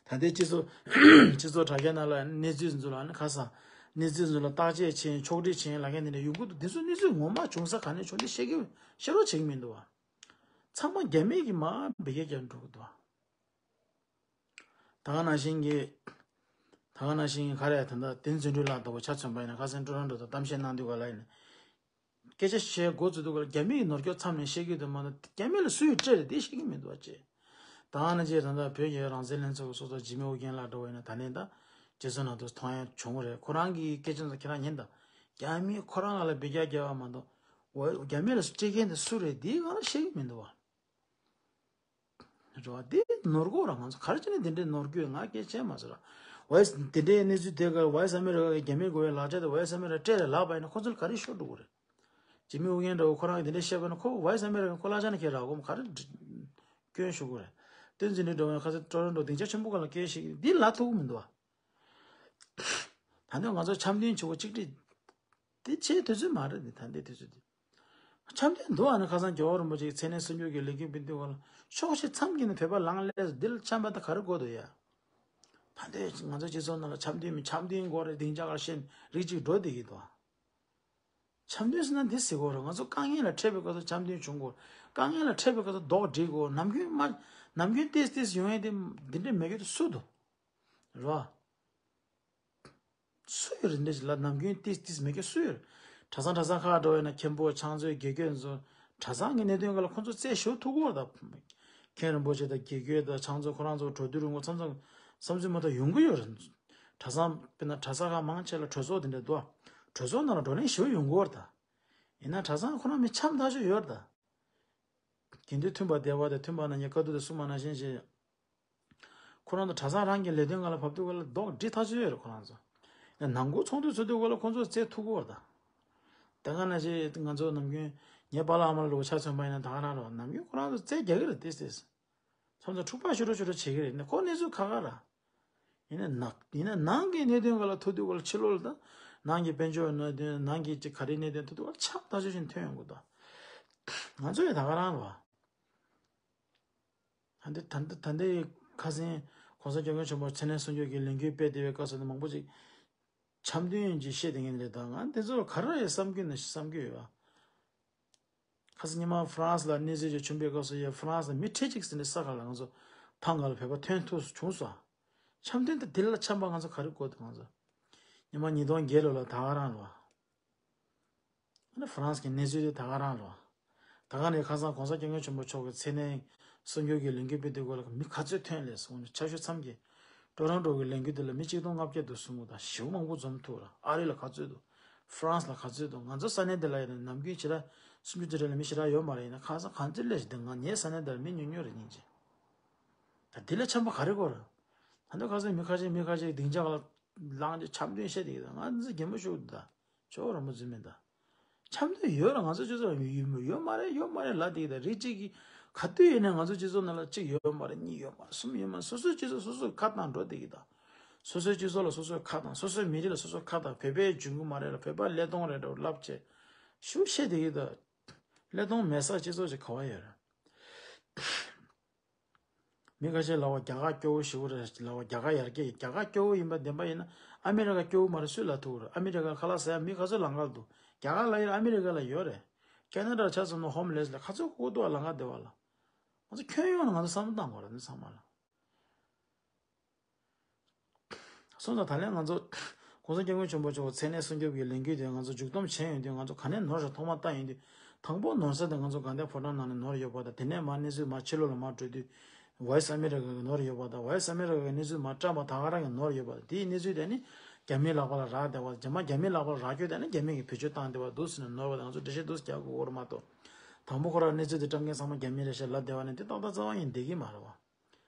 ད་ལྟའི་སྤྱི་ཚོགས་སྤྱི་ཚོགས་དྲ་རྒྱ་ནང་ལ་གནས་ཚུལ་ཚོ་ལ་ནི་ཁ་སང་གནས་ཚུལ་ཚོ་ལ་བརྟག་དཔྱད་བྱས་ཕྱོགས་སྒྲིག་བྱས་ལབ་མཁན་དེ་འདྲ་ཡོང་གི་འདུག་དེ་ཚོ་གནས་ཚུལ་ངོ་མ་བྱུང་ས་ག་ནས་བྱུང་དེ་བཤད་ཀྱི་བཤད་རོགས་བྱེད་ཀྱི་མི་འདུག་བ། ཚང་མ་རྒྱ་མིས་ཀྱིས་མར་འབུད་རྒྱག་རྒྱག་འགྲོ་གི་འདུག་བ། ད་ག་ནང་བཞིན་གྱི་ད་ག་ནང་བཞིན་གྱི་ག་རེ་ད་ལྟ་བསྟན་འཛིན་གྲོལ་ལགས་ལྟ་བུ་ཆ་མཚོན་པ་ཡིན་ན་ཁ་སང་ཀྲོ་རོན་ཀྲོ་དུ་གཏམ་བཤད་གནང་དུས་ག་ལ་ཡིན་ན། སྐད་ཆ་བཤད་འགོ་བཙུགས་དུས་སྐབས་ལ་རྒྱ་མི་ཡི་ནོར་སྐྱོབ་མཚམས་ནས་བཤད་ཀྱི་འདུག་མ་གཏོགས་རྒྱ་མི་ལ་སུ་ཡིས་སྤྲད་རེད་དེ་བཤད་ཀྱི་མི་འདུག་བ་ཅེས། ད་ནང་བཞིན་ད་ལྟ་བོད་ཀྱི་རང་བཙན་ལྷན་ཚོགས་ཀྱི་ཚོགས་གཙོ་འཇིགས་མེད་ཨོ་རྒྱན་ལགས་འདྲ་བོ་ཡིན་ན་ད་ནས་ད་རྗེས་སུ་ན་དུ་མཐོང་ཡ་བྱུང་བ་རེད། ཁོ་རང་གི་སྐད་ཆ་ཚོ་ཁྱེད་རང་ཉན་དང་། རྒྱ་མི་ཁོ་རང་ལ་ལ་འབུད་རྒྱག་རྒྱག་པ་མ་གཏོགས་ འོ་རྒྱ་མི་ལ་སྤྲད་མཁན་དེ་སུ་རེད་དེའི་སྒང་ལ་ཤེས་ཀྱི་མི་འདུག་བ། རེད་བ། དེ་ནོར་གོ་ར། ང་ཚོ་ག་རེ་བྱས་ནས་དེ་འདྲའི་ནོར་རྒྱུ་ང་སྐད་ཆ་མ་ཟེར་ར། འོ་དེ་འདྲའི་གནས་ཚུལ་དེ་ག་ཝའི་སི་ཨ་མི་རི་ཀ་གི་རྒྱ་མིར་དགོས་པའི་ལག་ཆ་དེ་ཝའི་སི་ཨ་མི་རི་ཀ་སྤྲད་རེ་ལག་པ་ཡིན་ན་ཁོ་ཚོ་ལ་ག་རེ་ཤོར་འགྲོ་གི་རེད། འཇིགས་མེད་ཨུ་རྒྱན་འདྲ་བོ་ཁོ་རང་གི་དེ་འདྲ་བཤད་པ་ན་ཁོ་ཝའི་སི་ཨ་མི་རི་ཀ་ཁོ་གླ་ཆ་ནས་ཁྱེར་རག་གོ་ག་རེ་སྐྱོན་ཞུ་གི་རེད། བསྟན་འཛིན་གྲུབ་དང་ཁ་སང་ཊོ་རོན་ཊོ་སྡིངས་ཆ་ཆེན་པོ་སྒང་ལ་སྐད་ཆ་བཤད་ཀྱི་འདི་ལབ་ཐུབ་ཀྱི་མི་འདུག་བ། ད་ནི་ང་ཚོ་འཆམ་མཐུན་བྱེད་དགོས་གཅིག་སྒྲིལ། དེ་ཆེས་དུས་ཚོད་མ་རེད། འདི་ད་ལྟའི་དུས་ཚོད་འདི། འཆམ་མཐུན་འདུག་ཨ་ནི་ཁ་སང་རྒྱལ་བ་རིན་པོ་ཆེ་མཚན་གནས་སྲུང་སྐྱོབ་ཀྱི་ལས་འགུལ་སྤེལ་དུས་སྒང་ལ་ཕྱོགས་བཞི་མཚམས་བརྒྱད་ནས་བོད་པ་ལངས་སླེབས་སོང་། འདི་ལ་འཆམ་པ་ད་ག་རེ་དགོས་འདུག་ཡ། ད་ལྟའི་ང་ཚོ་སྤྱི་ཚོགས་ནང་ལ་འཆམ་མཐུན་མིན་འཆམ་མཐུན་དགོས་རེད། སྡིངས་ཆ་སྒང་བཤད་རིགས་གཅིག་འགྲོ་བསྡད་ཀྱི་འདུག་ཨ། འཆམ་མཐུན་ཟེར་ན་འདི་ཟེར་དགོས་རེད། ང་ཚོ་དཀའ་ངལ་ལ་འཕྲད་པའི་སྐབས་སུ་འཆམ་མཐུན་བྱུང་དགོས། དཀའ་ངལ་ལ་འཕྲད་པའི་སྐབས་སུ་རྡོག་སྒྲིལ་དགོས། ནམ་རྒྱུན་མ་ནམ་རྒྱུན་ཏིས་ཏིས་ཡོང་ཡས་དེ་འདི་འདྲ་མེད་རྒྱུ་དེ་སུ་འདུག་རེད་བ། སུ་ཡོད་རེད། འདི་འདྲ་ཞིག་ལ་ནམ་རྒྱུན་ཏིས་ཏིས་མེད་མཁན་སུ་ཡོད་རེད། གྲྭ་ཚང་གྲྭ་ཚང་ཁག་འགྲོ་བས་ན་མཁན་པོ་ཕྱག་མཛོད་དགེ་བསྐོས་ཚོ་གྲྭ་ཚང་གི་གནད་དོན་སྒང་ལ་ཁོང་ཚོ་རྩད་ཞུ་ཐུབ་ཀྱི་ཡོད་རེད་ད། མཁན་རིན་པོ་ཆེ་དང་དགེ་བསྐོས་དང་ཕྱག་མཛོད་ཁོ་རང་ཚོ་འགྲོ་དུས་རུང་ཁོ་མཚམས་མཚམས་བསམ་ཚུལ་མ་གཏོགས་ཡོང་གི་ཡོད་རེད། གྲྭ་ཚང་དཔེར་ན་གྲྭ་ཚང་ཁག་མང་ཆེ་ལ་གྲོས་ཚོགས་དེ་འདྲ་འདུག་གྲོས་ཚོགས་ནང་ལ་བགྲོ་གླེང་ཞུ་ཡོང་གི་ཡོད་རེད་ད། ཡིན་ན་གྲྭ་ཚང་ཁོ་རང་མི་འཆམ་ཐག་ཆོད་ཡོད་རེད་ད། དགེ་འདུན་མཐུན་པ་བདེ་བ་དང་མཐུན་པ་ན་ཉེ་དཀའ་སྡུག་དང་གསུམ་པ་ནང་བཞིན་བྱས། ཁོ་རང་ཚོ་གྲྭ་ཚང་རང་གི་ལས་དོན་སྒང་ལ་བབས་དུས་སྒང་ལ་རྡོག་སྒྲིལ་ཐག་ཆོད་ཡོད་རེད་ཁོ་རང་ཚོ། ཡང་ནང་ཁུལ་ཚོགས་འདུ་ཚོགས་དུས་སྒང་ལ་ཁོང་ཚོ་རྩད་ཐུག་གི་ཡོད་རེད་ད། དེ་སྔ་ནང་བཞིན་ང་ཚོ་ནམ་རྒྱུན་ངའི་པཱ་ལགས་ཨ་མ་ལགས་ལོག་ཆ་མཚོན་པ་ཡིན་ན་ད་ག་རང་རེད། ནམ་རྒྱུན་ཁོ་རང་ཚོ་རྩད་རྒྱག་གི་རེད་ཏིས་ཏིས། མཚམས་མཚམས་འཁྲུག་པ་ཞུ་རོགས་ཞུ་རོགས་བྱེད་ཀྱི་རེད། ཡིན་ན་ཁོ་གནས་ཚུལ་ཁག་ཁག་ར། ཡིན་ན་ནག་ཡིན་ན་ནང་གི་གནད་དོན་སྒང་ལ་ཐུག་དུས་སྒང་ལ་ཕྱི་ལོགས་ལ་ད་ནང་གི་དཔལ་འབྱོར་གནད་དོན་ནང་གི་ཅིག་ག་རེ་གནད་དོན་ཐུག་དུས་སྒང་ལ་འཆམ་ཐག་ཆོད་བཞིན་ཐོན་ཡོང་གི་འདུག་ང་ཚོ་ཡང་ད་ག་རང་རེད་བ། ད་ལྟ་ད་ལྟ་ད་ལྟའི་ཁ་སང་༸གོང་ས་༸སྐྱབས་མགོན་ཆེན་པོ་མཚན་གནས་སྲུང་སྐྱོབ་ཀྱི་ལས་འགུལ་སྤེལ་བསྡད་པའི་སྐབས་སུ་ནི་མང་པོ་ཅིག་འཆམ་མཐུན་གྱི་བཤད་བསྡད་མཁན་རེད། ད་ང་དེ་ཚོ་ག་རེ་རེད་བསམ་གྱི་ན་བསམ་གྱི་ཡོད་པ། ཁ་སང་ཉི་མ་ཧྥ་རན་སི་ལ་གནས་ཚུལ་ཅིག་བྱུང་བའི་སྐབས་སུ་ཡ་ཧྥ་རན་སི་ལ་མི་ཁྲི་གཅིག་ཟིན་ནས་ས་ག་ལ་ང་ཚོ་ཐང་ག་ལ་བོད་པ་ཐོན་ཐུབ་བྱུང་སོང་། འཆམ་མཐུན་དང་དེ་ལ་འཆམ་པ་ང་ཚོ་ག་རེ་དགོས་འདུག་ང་ཚོ་ཉི་མ་ཉིས་སྟོང་བརྒྱད་ལོ་ལ་ད་ག་རང་ལོ། ཨ་ནི་ཧྥ་རན་སི་གི་གནས་ཚུལ་དེ་ད་ག་རང་རེད་བ། ད་ག་ནས་ཁ་སང་༸གོང་ས་༸སྐྱབས་མགོན་ཆེན་པོ་མཆོག་གི་མཚན་གནས་སྲུང་སྐྱོབ་ཀྱི་ལས་འགུལ་སྤེལ་དུས་སྒང་ལ་མི་ག་ཚོད་ཐོན་ལས་སོང་ནས་ཆ་ཤོས་མཚམས་ཀྱི་ཊོ་རོན་ཊོ་གི་ལས་འགུལ་དེ་ལ་མི་གཅིག་སྟོང་ལྔ་བརྒྱ་འདུག་གསུང་གི་འདུག་ཞེ་པོ་མང་པོ་འཛོམས་ཐུབ་ར། ཨ་རི་ལ་ག་ཚོད་འདུག་ཧྥ་རན་སི་ལ་ག་ཚོད་འདུག་ང་ཚོ་ས་གནས་འདི་ལ་ཡིན་ན་ནམ་རྒྱུན་ཞེ་དྲག་སུམ་ཅུ་དེ་འདྲ་ལས་མི་ཞེ་དྲག་ཡོད་མ་རེད། ཡིན་ན་ཁ་སང་ག་ཚོད་སླེབས་ཤག་ང་ངའི་ས་གནས་འདི་ལ་མི་ཉུང་ཉུང་རེད་སྙིང་རྗེ། ད་འདི་ལ་འཆམ་པ་ག་རེ་དགོས་རེད། ད་ནི་ཁ་སང་མི་ཁ་ཤས་མི་ཁ་ཤས་སྡིངས་ཆ་སྒང་ལ་ལངས་ཏེ་འཆམ་མཐུན་བཤད་བསྡད་ཀྱི་འདུག་ང་འདི་ཚོ་གད་མོ་ཤོར་འདུག་ད། ཇོ་བོ་རིན་པོ་ཆེ་མིན་ད། འཆམ་མཐུན་ཡོད་ར། ང་ཚོ་སྤྱི་ཚོགས་ལ་ཡོད་མ་ཡོད་མ་རེད་ཡོད་མ་རེད་ལབ་བསྡད་ཀྱི་འདུག་རིགས་གཅིག་གིས་ག་དུས་ཡིན་ནའི་ང་ཚོ་སྤྱི་ཚོགས་ནང་ལ་གཅིག་ཡོད་མ་རེད། གཉིས་ཡོད་མ་རེད། གསུམ་ཡོད་མ་རེད། སོ་སོའི་སྤྱི་ཚོགས་སོ་སོས་ཁ་བཏང་འགྲོ་བསྡད་ཀྱི་འདུག་སོ་སོའི་སྤྱི་ཚོགས་ལ་སོ་སོས་ཁ་བཏང་། སོ་སོའི་མི་རིགས་ལ་སོ་སོས་ཁ་བཏང་། བོད་པའི་འབྱུང་གི་མ་རེད་ལ་བོད་པ་ཀླད་སྟོང་རེད་འགྲོ་ལབ་བྱས་ཞུ་བཤད་བསྡད་ཀྱི་འདུག་ཀླད་སྟོང་མེད་ས་སྤྱི་ཚོགས་ཅིག་ག་བ་ཡོད་རེད། མི་ཁ་ཤས་ལབ་པ་རྒྱ་གར་སྐྱོ་བོ་ཞེ་པོ་རེད་ལབ་པ། རྒྱ་གར་ཡར་རྒྱས། རྒྱ་གར་སྐྱོ་བོ་ཡིན་པ་བདེན་པ་ཡིན་ན་ཨ་མི་རི་ཀ་སྐྱོ་བོ་མ་རེད་སུས་ལབ་ཐུབ་རེད། ཨ་མི་རི་ཀ་ཁ་ལག་ཟ་ཡ་མི་ག་ཚོད་ལམ་ཁ་ལ་འདུག་རྒྱ་གར་ལ་ཡོད་རེད། ཨ་མི་རི་ཀ་ལ་ཡོད་རེད། ཁེ་ན་ཌ་ཆ་མཚོན་ན་ཧོམ་ལེས་ལ་ག་ཚོད་ཁོ་འདུག་ལམ་ཁ་བདེ་བ་ལ། ང་ཚོ་ཁྱོན་ཡོངས་ནས་ང་ཚོ་བསམ་བློ་བཏང་དགོས་རེད་འདི་ཚང་མ་ལ། སོང་ཙང་ད་ལན་ང་ཚོ་༸གོང་ས་༸སྐྱབས་མགོན་ཆེན་པོ་མཆོག་མཚན་གནས་སྲུང་སྐྱོབ་ཀྱི་ལས་འགུལ་དེ་ང་ཚོ་མཇུག་བསྡོམས་བྱས་ཡོང་དུས་ང་ཚོ་ག་ནས་ནོར་ཞིག་ཐོག་མར་བལྟ་ཡོང་དུས་དང་པོ་ནོར་ས་དེ་ང་ཚོ་དགའ་ལྡན་ཕོ་བྲང་ནང་ནས་ནོར་ཡོད་པ་དང་། དེ་ནས་མར་གནས་ཚུལ་མར་ཕྱི་ལོགས་ལ་མར་འགྲོ་དུས་ཝོ་ཡི་སི་ཨ་མི་རི་ཀ་གི་ནོར་ཡོད་པ་དང་། ཝོ་ཡི་སི་ཨ་མི་རི་ཀ་གི་གནས་ཚུལ་མར་བཀྲམ་པ་ད་ག་རང་གི་ནོར་ཡོད་པ་དང་། དེའི་གནས་ཚུལ་དེ་ནི་རྒྱ་མིའི་ལག་པ་ལ་རག་བསྡད་པ། རྗེས་མ་རྒྱ་མིའི་ལག་པ་ལ་རག་རྒྱུ་དེ་ནི་རྒྱ་མི་གིས་བེད་སྤྱོད་བཏང་བསྡད་པ་འདུག་ཟེར་ནས་ནོར་བ་དེ་ང་ཚོ་འགྲེལ་བཤད་འདུག་སེ་རྒྱག་དགོས་ཀྱི་ཡོད་རེད་མ་གཏོགས། དང་པོ་ཁོ་རང་གནས་ཚུལ་དེ་བཀྲམ་མཁན་ཚང་མ་རྒྱ་མི་རེད་ཤག་ལབ་བསྡད་པ་ནི་དེ་ཏག་ཏག་རྩ་བ་ཉིད་བསྡད་ཀྱི་མ་རེད་བ།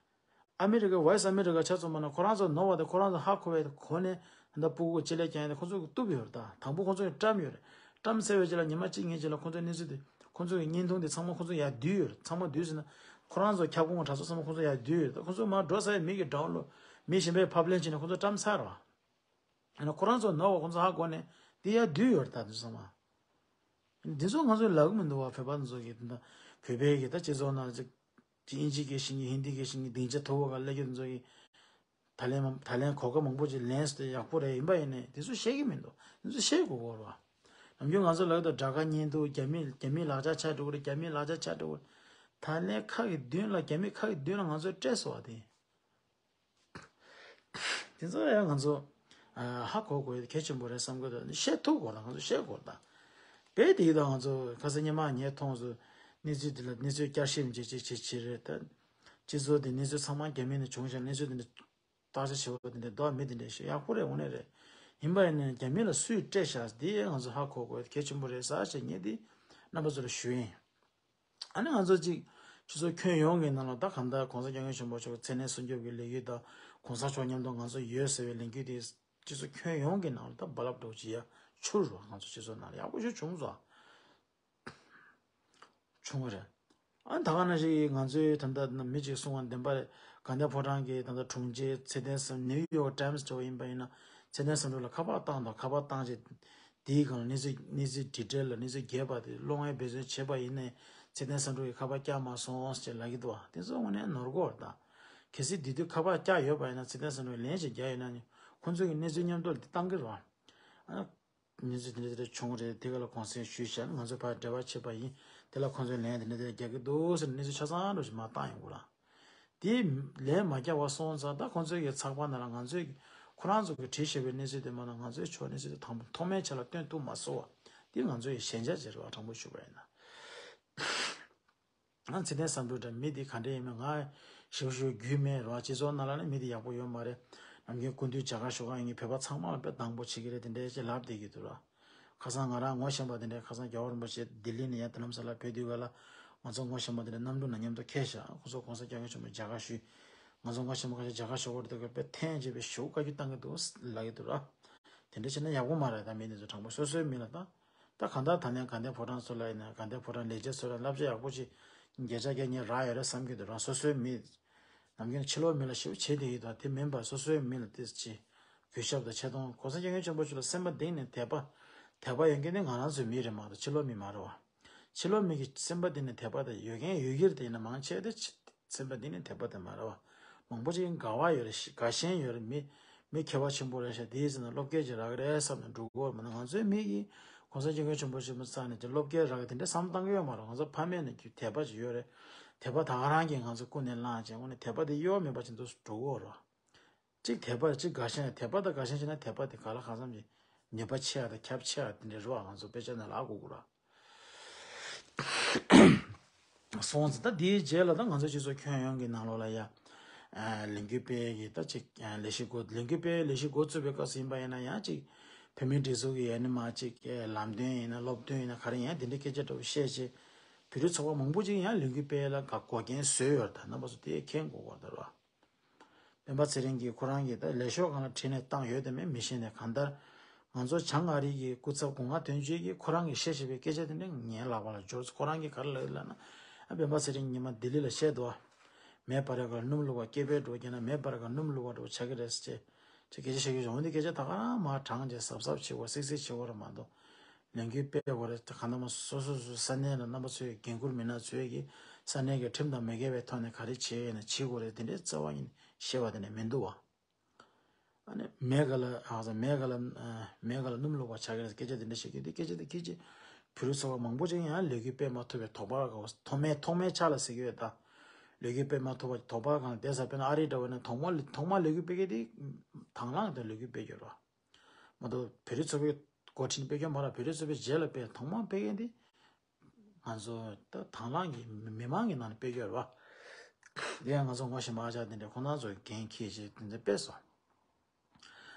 ཨ་མི་རི་ཀ་ཝོ་ཡི་སི་ཨ་མི་རི་ཀ་ཆ་མཚོན་པ་ན་ཁོ་རང་ཚོ་ནོར་བ་དེ་ཁོ་རང་ཚོ་ཧ་གོ་བའི་གོ་ནས་ད་ལྟ་སྤུ་གུ་ལྕེ་ལེ་རྒྱག་ཡ་དེ་ཁོ་ཚོ་གིས་གཏུབ་ཡོད་རེད། ད་དང་པོ་ཁོ་ཚོ་གིས་བཀྲམ་ཡོད་རེད། བཀྲམ་ཚར་བའི་རྗེས་ལ་ཉི་མ་གཅིག་གཉིས་རྗེས་ལ་ཁོ་ཚོའི་གནས་ཚུལ་དེ་ཁོ་ཚོ་གི་བརྙན་ཐུང་དེ་ཚང་མ་ཁོ་ཚོ་ཡར་བསྡུས་ཡོད་རེད། ཚང་མ་བསྡུས་ཟེར་ན་ཁོ་རང་ཚོ་ཁྱབ་ཁོངས་དྲ་ཚོགས་ཚང་མ་ཁོ་ཚོ་ཡར་བསྡུས་ཡོད་རེད། ད་ཁོ་ཚོ་མར་འགྲོ་ཚར་ཡ་མི་གིས་ཌའུན་ལོཌ་མི་གཞན་པས་ཕབ་ལེན་བྱས་ནས་ཁོ་ཚོ་བཀྲམ་ཚར་རེད་བ། ཡང་ན་ཁོ་རང་ཚོ་ནོར་བ་ཁོ་ཚོ་ཧ་གོ་ནས་དེ་ཡར་བསྡུས་ཡོད་རེད། ད་དེ་ཚང་མ། འདི་ཚོ་ང་ཚོས་ལབ་ཀྱི་མི་འདུག་བ། བོད་པ་ཚོ་གིས་ད་བོད་པའི་གི་ད་སྤྱི་ཚོགས་ནང་ཅིག་ཅིག་དབྱིན་ཇི་སྐད་ཤེས་མཁན་ཧིན་དི་སྐད་ཤེས་མཁན་སྡིངས་ཆ་མཐོ་པོ་སྒང་ལ་སླེབས་རྒྱུ་དེ་ཚོ་གིས་ད་ལན་མ་ད་ལན་གོ་སྐབས་མང་པོ་ཅིག་ལེན་སྲིད་ཡག་པོ་རེད། ཡིན་པ་ཡིན་ནའི་དེ་ཚོ་ཤེས་ཀྱི་མི་འདུག་དེ་ཚོ་ཤེས་དགོས་ཀྱི་ཡོད་རེད་བ། ནམ་རྒྱུན་ང་ཚོ་ལབ་ཀྱི་འདུག་དགྲ་དགའ་གཉེན་སྡུག་རྒྱ་མི་རྒྱ་མིའི་ལག་ཆ་ཆགས་འགྲོ་གི་རེད། རྒྱ་མིའི་ལག་ཆ་ཆགས་འགྲོ་གི་རེད། ད་ལན་ཁ་གི་མདུན་ལ་རྒྱ་མི་ཁ་གི་མདུན་ལ་ང་ཚོས་སྤྲད་སོང་བ་དེ། དེ་ཚོ་ཡང་ང་ཚོ་ཧ་གོ་དགོས་གལ་ཆེན་པོ་རེད་བསམ་གི་འདུག་བཤད་ཐུབ་དགོས་ད། ང་ཚོ་བཤད་དགོས་ད། དཔེ་དེ་ཡིན་ད་ང་ཚོ་ཁ་སང་ཉི་མ་ངས་མཐོང་སོང་། གནས་ཚུལ་དེ་ལ་གནས་ཚུལ་བསྐྱར་ཞིབ་བྱེད་ཅིག་བྱེད་ཅིག་རེད་ད། སྤྱི་ཚོགས་དེ་གནས་ཚུལ་ཚང་མ་རྒྱ་མི་ནས་བྱུང་ཤག་གནས་ཚུལ་དེ་འདྲ་བརྟག་དཔྱད་བྱེད་པ་དེ་འདྲ་འདུག་མི་དེ་འདྲ་ཞིག་ཡག་པོ་རེད། དངོས་གནས་རེད། ཡིན་པ་ཡིན་ནའི་རྒྱ་མི་ལ་སུས་སྤྲད་ཤག་དེ་ང་ཚོ་ཧ་གོ་དགོས་གལ་ཆེན་པོ་རེད་ཟེར་བྱས་ངས་དེ་ རྣམ་པ་ཚོ་ལ་ཞུ་ཡིན། ཨ་ནི་ང་ཚོ་གཅིག་སྤྱི་ཚོགས་ཁྱོན་ཡོངས་ཀྱི་ནང་ལ་ད་གང་ལྟར་གོང་ས་སྐྱབས་མགོན་ཆེན་པོ་མཆོག་མཚན་ལྡན་སྲུང་སྐྱོབ་ཀྱི་ལས་འགུལ་དང་གོང་ས་མཆོག་མཉམ་དུ་ང་ཚོ་ཡོད་ཟེར་བའི་ལས་འགུལ་དེ་སྤྱི་ཚོགས་ཁྱོན་ཡོངས་ཀྱི་ནང་ལ་ད་རྦ་རླབས་འདྲ་བོ་ཅིག་ཡར་འཕྱུར་རོགས། ང་ཚོ་སྤྱི་ཚོགས་ནང་ལ་ཡག་པོ་ཞིག་བྱུང་སོང་། བྱུང་བ་རེད། ཨ་ད་ག་ནང་བཞིན་ང་ཚོའི་ད་ལྟ་མི་གཅིག་གསུང་བ་བདེན་པ་རེད། དགའ་ལྡན་ཕོ་བྲང་གི་ད་ལྟ་དྲུང་ཆེ་ཚེ་བརྟན་བསམ། ནིའུ་ཡོག་ཊའིམ་སི་འདྲ་བོ་ཡིན་པ་ཡིན་ན་ཚེ་བརྟན་བསམ་གྲུབ་ལ་ཁ་པར་བཏང་དང་། ཁ་པར་བཏང་རྗེས་དེའི་སྒང་ལ་གནས་ཚུལ་གནས་ཚུལ་ཌི་ཊེལ་ལ་གནས་ཚུལ་རྒྱས་པ་དེ་ཀློག་མཁན་འབད་བརྩོན་བྱས་པ་ཡིན་ནའི་ཚེ་བརྟན་བསམ་གྲུབ་ཀྱིས་ཁ་པར་བཀྱག་མ་སོང་ཞེས་ལབ་ཀྱི་འདུག་བ། དེ་ཚོ་དངོས་གནས་ནོར་གོ་བ་རེད་ད། གལ་སྲིད་དེ་དུས་ཁ་པར་བཀྱག་ཡོད་པ་ཡིན་ན་ཚེ་བརྟན་བསམ་གྲུབ་ལན་ཞིག་རྒྱག་ཡོད་ན་ནི་ཁོང་ཚོ་གི་གནས་ཚུལ་མཉམ་དུ་དེ་བཏང་གི་རེད་བ། ཨ། གནས་ཚུལ་དེ་འདྲ་དེ་འདྲ་བྱུང་རེད། དེ་ག་ལ་གུང་སེང་ཞུས་བཞག་ང་ཚོ་ཕར་འབྲེལ་བ་བྱས་པ་ཡིན། དེ་ལ་ཁོང་ཚོས་ལན་དེ་འདྲ་དེ་འདྲ་རྒྱག་གི་འདུག་ཟེར་གནས་ཚུལ་ཆ་ཚང་འདྲ་ཞིག་མར་བཏང་ཡོང་གི་ར། དེ་ལན་མ་རྒྱག་པ་སོང་ཙང་ད་ཁོང་ཚོའི་གི་ཚགས་པར་ནང་ལ་ང་ཚོའི་གི་ཁོ་རང་ཚོ་གི་བྲིས་བཞག་པའི་གནས་ཚུལ་དེ་མ་ན་ང་ཚོའི་ཕྱོགས་གནས་ཚུལ་དེ་དང་པོ་ཐོག་མའི་ཆ་ལ་སྟོན་ཐུབ་མ་སོང་བ། དེ་ང་ཚོའི་ཞན་ཆ་ཅིག་རེད་བ། དྲང་པོ་ཞུ་བ་ཡིན་ན། ང་ཚེ་བརྟན་བསམ་གྲུབ་འདྲ་མི་དེ་ག་འདྲ་ཡིན་མིན་ང་ཞིབ་ཞིབ་རྒྱུས་མེད་རེད་བ། སྤྱི་ཚོགས་ནང་ལ་ནི་མི་དེ་ཡག་པོ་ཡོད་མ་རེད། ནམ་རྒྱུན་སྐུ་མདུན་མཇལ་ཁ་ཞུ་ག་ཡིན་གྱི་བོད་པ་ཚང་མ་ལ་དཔེ་སྡང་པོ་བྱེད་ཀྱི་རེད། དེ་འདྲ་ཞིག་ལབ་བསྡད་ཀྱི་འདུག་ར། ཁ་སང་ང་རང་ངོ་ཤེས་པ་དེ་འདྲ་ཁ་སང་རྒྱལ་བ་རིན་པོ་ཆེ་ལྡི་ལི་ནས་ཡར་དྷ་རམ་ས་ལ་ཕེབས་དུས་ག་ལ་ང་ཚོ་ངོ་ཤེས་པ་དེ་འདྲ་གནམ་གྲུ་ནང་མཉམ་དུ་འཁྱེར་བཞག་ཁོ་ཚོ་གོང་ས་སྐྱབས་མགོན་ཆེན་པོ་མཇལ་ཁ་ཞུས། ང་ཚོ་ངོ་ཤེས་པ་ཁ་ཤས་མཇལ་ཁ་ཞུ་བར་དུ་དཔེ་ཐེངས་གཅིག་དཔེ་ཞེ་པོ་བཀའ་བཀྱོན་བཏང་གི་འདུག་ལབ་ཀྱི་འདུག་ར། དེ་འདྲ་བྱས་ན་ཡག་པོ་མ་རེད། ད་མི་དེ་ཚོ་དྲང་པོ་སོ་སོའི་མི་ལ་ད། ད་གང་ལྟར་ད་ལན་དགའ་ལྡན་ཕོ་བྲང་ཚོ་ལ་ཡིན་ན་དགའ་ལྡན་ཕོ་བྲང་ལས་བྱེད་ཚོ་ལ་བསླབ་བྱ་ཡག་པོ་ཅིག་བརྒྱ་ཆ་བརྒྱ་ངས་རག་ཡོད་རེད་བསམ་གྱི་འདུག་རང་སོ་སོའི་མི། ནམ་རྒྱུན་ཕྱི་ལོགས་མི་ལ་ཞེ་པོ་བྱེད་བསྡད་ཡོད་དང་དེ་མིན་པར་སོ་སོའི་མི་ལ་ཏོག་ཙམ་ཅིག་གུས་ཞབས་དང་ཆེ་མཐོང་གོང་ས་སྐྱབས་མགོན་ཆེན་པོ་མཆོག་ལ་སེམས་པ་གཏིང་ནས་དད་པ། དད་པ་ཡོད་མཁན་ནི་ང་རང་ཚོའི་མི་རེད་མ་གཏོགས་ཕྱི་ལོགས་མི་མ་རེད་བ། ཕྱི་ལོགས་མི་གི་སེམས་པ་གཏིང་ནས་དད་པ་དང་ཡོད་མཁན་ཡོད་ཀྱི་རེད་དེ་ཡིན་ན་མང་ཆེ་བ་དེ་སེམས་པ་གཏིང་ནས་དད་པ་དེ་མ་རེད་བ། མང་པོ་ཅིག་དགའ་བ་ཡོད་རེད། དགའ་ཞེན་ཡོད་རེད། མི་མི་མཁས་པ་ཆེན་པོ་རེད་ཤག་དེའི་ཚེ་ན་སློབ་སྐྱེལ་ཅིག་རག་གི་རེད་བསམ་ནས་འགྲོ་གི་ཡོད་རེད། མ་ན་ང་ཚོའི་མི་གིས་གོང་ས་སྐྱབས་མགོན་ཆེན་པོ་མཆོག་རྩ་ནས་ཀྱི་སློབ་སྐྱེལ་རག་གི་དེ་འདྲ་བསམ་བཏང་གི་ཡོད་མ་རེད། ང་ཚོ་ཕ་མེས་ནས་ཀྱི་དད་པ་ཅིག་ཡོད་རེད། དད་པ་ད་ག་རང་གིས་ང་ཚོ་ཀུན་ནས་བསླངས་བྱས་དངོས་གནས་དད་པ་དེ་གཡོ་བ་མེད་པ་ཅིག་འདུག་འགྲོ་གི་ཡོད་རེད། གཅིག་དད་པ་གཅིག་དགའ་ཞེན། དད་པ་དང་དགའ་ཞེན་བྱས་ན་དད་པ་དེ་ག་ལ་གང་འཚམ་གྱི་ནུས་པ་ཆེ་ཡ་དང་ཁྱབ་ཆེ་ཡ་དེ་འདྲ་རེད་བ། ང་ཚོ་དཔེ་ཆ་ནང་ལ་ཨ་གོ་གོ་ར། སོང་ཙང་ད་དེའི་རྗེས་ལ་ད་ང་ཚོ་སྤྱི་ཚོགས་ཁྱོན་ཡོངས་ཀྱི་ནང་ལོགས་ལ་ཡ། ཨ་ལས་འགུལ་སྤེལ་གྱི་ད་ཅིག་ཨ་ལས་གཞི་འགོ་ལས་འགུལ་སྤེལ་ལས་གཞི་འགོ་བཙུགས་པའི་སྐབས་སུ་ཡིན་པ་ཡིན་ན་ཡང་ཅིག་བོད་མིའི་སྒྲིག་འཛུགས་ཀྱི་ཡ་ནི་མ་ཅིག་ཨ་ལམ་སྟོན་ཡིན་ན་སློབ་སྟོན་ཡིན་ན་ག་རེ་ཡིན་ན་དེ་འདྲའི་སྐད་ཆ་འདྲ་བོ་བཤད་བྱས། བོད་རིགས་ཚོགས་པ་མང་པོ་ཅིག་ཡང་ལས་འགུལ་སྤེལ་ལ་འགོག་རྐྱེན་བཟོས་ཡོད་རེད། ད་རྣམ་པ་ཚོ་དེ་མཁྱེན་དགོས་པ་རེད་བ། སྤེན་པ་ཚེ་རིང་གིས་ཁོ་རང་གིས་ད་ལས་ཤོག་སྒང་ལ་བྲིས་ནས་བཏང་ཡོད་དམ་མེད་མི་ཤེས་ནས། གང་ལྟར་ང་ཚོ་བྱང་ཨ་རི་གི་སྐུ་ཚབ་སྒོ་ང་དོན་གཅོད་ཀྱིས་ཁོ་རང་གིས་བཤད་བཞིན་པའི་སྐད་ཆ་དེ་འདྲ་ངའི་ལག་པ་ལ་འབྱོར་སོང་། ཁོ་རང་གིས་ག་རེ་ལབ་ཡོད་ལབ་ན། ཨ་སྤེན་པ་ཚེ་རིང་ཉི་མ་ལྡི་ལི་ལ་བཤད་འདུག་བ། མེ་འབར་ག་ལ་སྣུམ་བླུགས་པ། སྐེད་པའི་འགྲོ་རྒྱུ་ན་མེ་འབར་ག་ལ་སྣུམ་བླུགས་པ་འགྲོ་ཆགས་ཀྱི་རེད་ཟེར་བྱས་ཅིག་སྐད་ཆ་བཤད་ཀྱི་ཡོང་། འདི་སྐད་ཆ་ད་ག་རང་མར་དྲངས་བྱས་གཟབ་གཟབ་བྱེད་དགོས། སིག་སིག་བྱེད་དགོས་རེད་མ་གཏོགས། ལས་འགུལ་སྤེལ་དགོས་རེད། གང་ལྟར་མ་སོ་སོ་སོའི་ས་གནས་ལ་རྣམ་པ་ཚོའི་འགན་འཁུར་མི་སྣ་ཚོས་ཀྱིས་ས་གནས་ཀྱི་ཁྲིམས་དང་མི་འགལ་བའི་ཐོག་ནས་ག་རེ་བྱེད་ཡས་ན་བྱེད་དགོས་རེད། དེ་འདྲའི་རྩ་བ་ཉིད་ནས་བཤད་པ་དེ་འདྲ་མི་འདུག་བ། ཨ་ནི་མེ་ག་ལ་ཨ་ཟ་མེ་ག་ལ་ཨ་མེ་ག་ལ་སྣུམ་བླུགས་པ་ཆགས་ཀྱི་རེད། སྐད་ཆ་དེ་འདྲ་བཤད་ཀྱི་འདུག་སྐད་ཆ་དེ་སྐད་ཆ་བོད་རིགས་ཚོགས་པ་མང་པོ་ཅིག་ཡང་ལས་འགུལ་སྤེལ་མ་ཐུབ་པའི་དོགས་པ་ག་བ་ཐོག་མའི་ཐོག་མའི་ཆ་ལ་ཟེར་གྱི་ཡོད་ད། ལས་འགུལ་སྤེལ་མ་ཐུབ་པ་དོགས་པ་གང་ལ་བསྡད་ས། དཔེར་ན་ཨ་རི་འདྲ་བ་ན་ཐོག་མ་ཐོག་མ་ལས་འགུལ་སྤེལ་མཁན་དེ་དང་བླངས་དང་ལས་འགུལ་སྤེལ་གྱི་ཡོད་རེད་བ། མ་གཏོགས་བོད་རིགས་ཚོགས་པའི་འགོ་ཁྲིད་སྤེལ་རྒྱུ་མ་རེད། བོད་རིགས་ཚོགས་པའི་རྗེས་ལ་སྤེལ་ཐོག་མ་སྤེལ་མཁན་དེ་ང་ཚོ་ད་དང་བླངས་ཀྱི་མི་མང་གི་ནང་ནས་སྤེལ་རྒྱུ་རེད་བ། དེ་ཡང་ང་ཚོ་ངོ་ཤེས་པ་ཨ་ཅག་དེ་འདྲ་ཁོང་རྣམ་ཚོ་འགན་འཁྱེར་བྱས་དེ་འདྲ་སྤེལ་སོང་།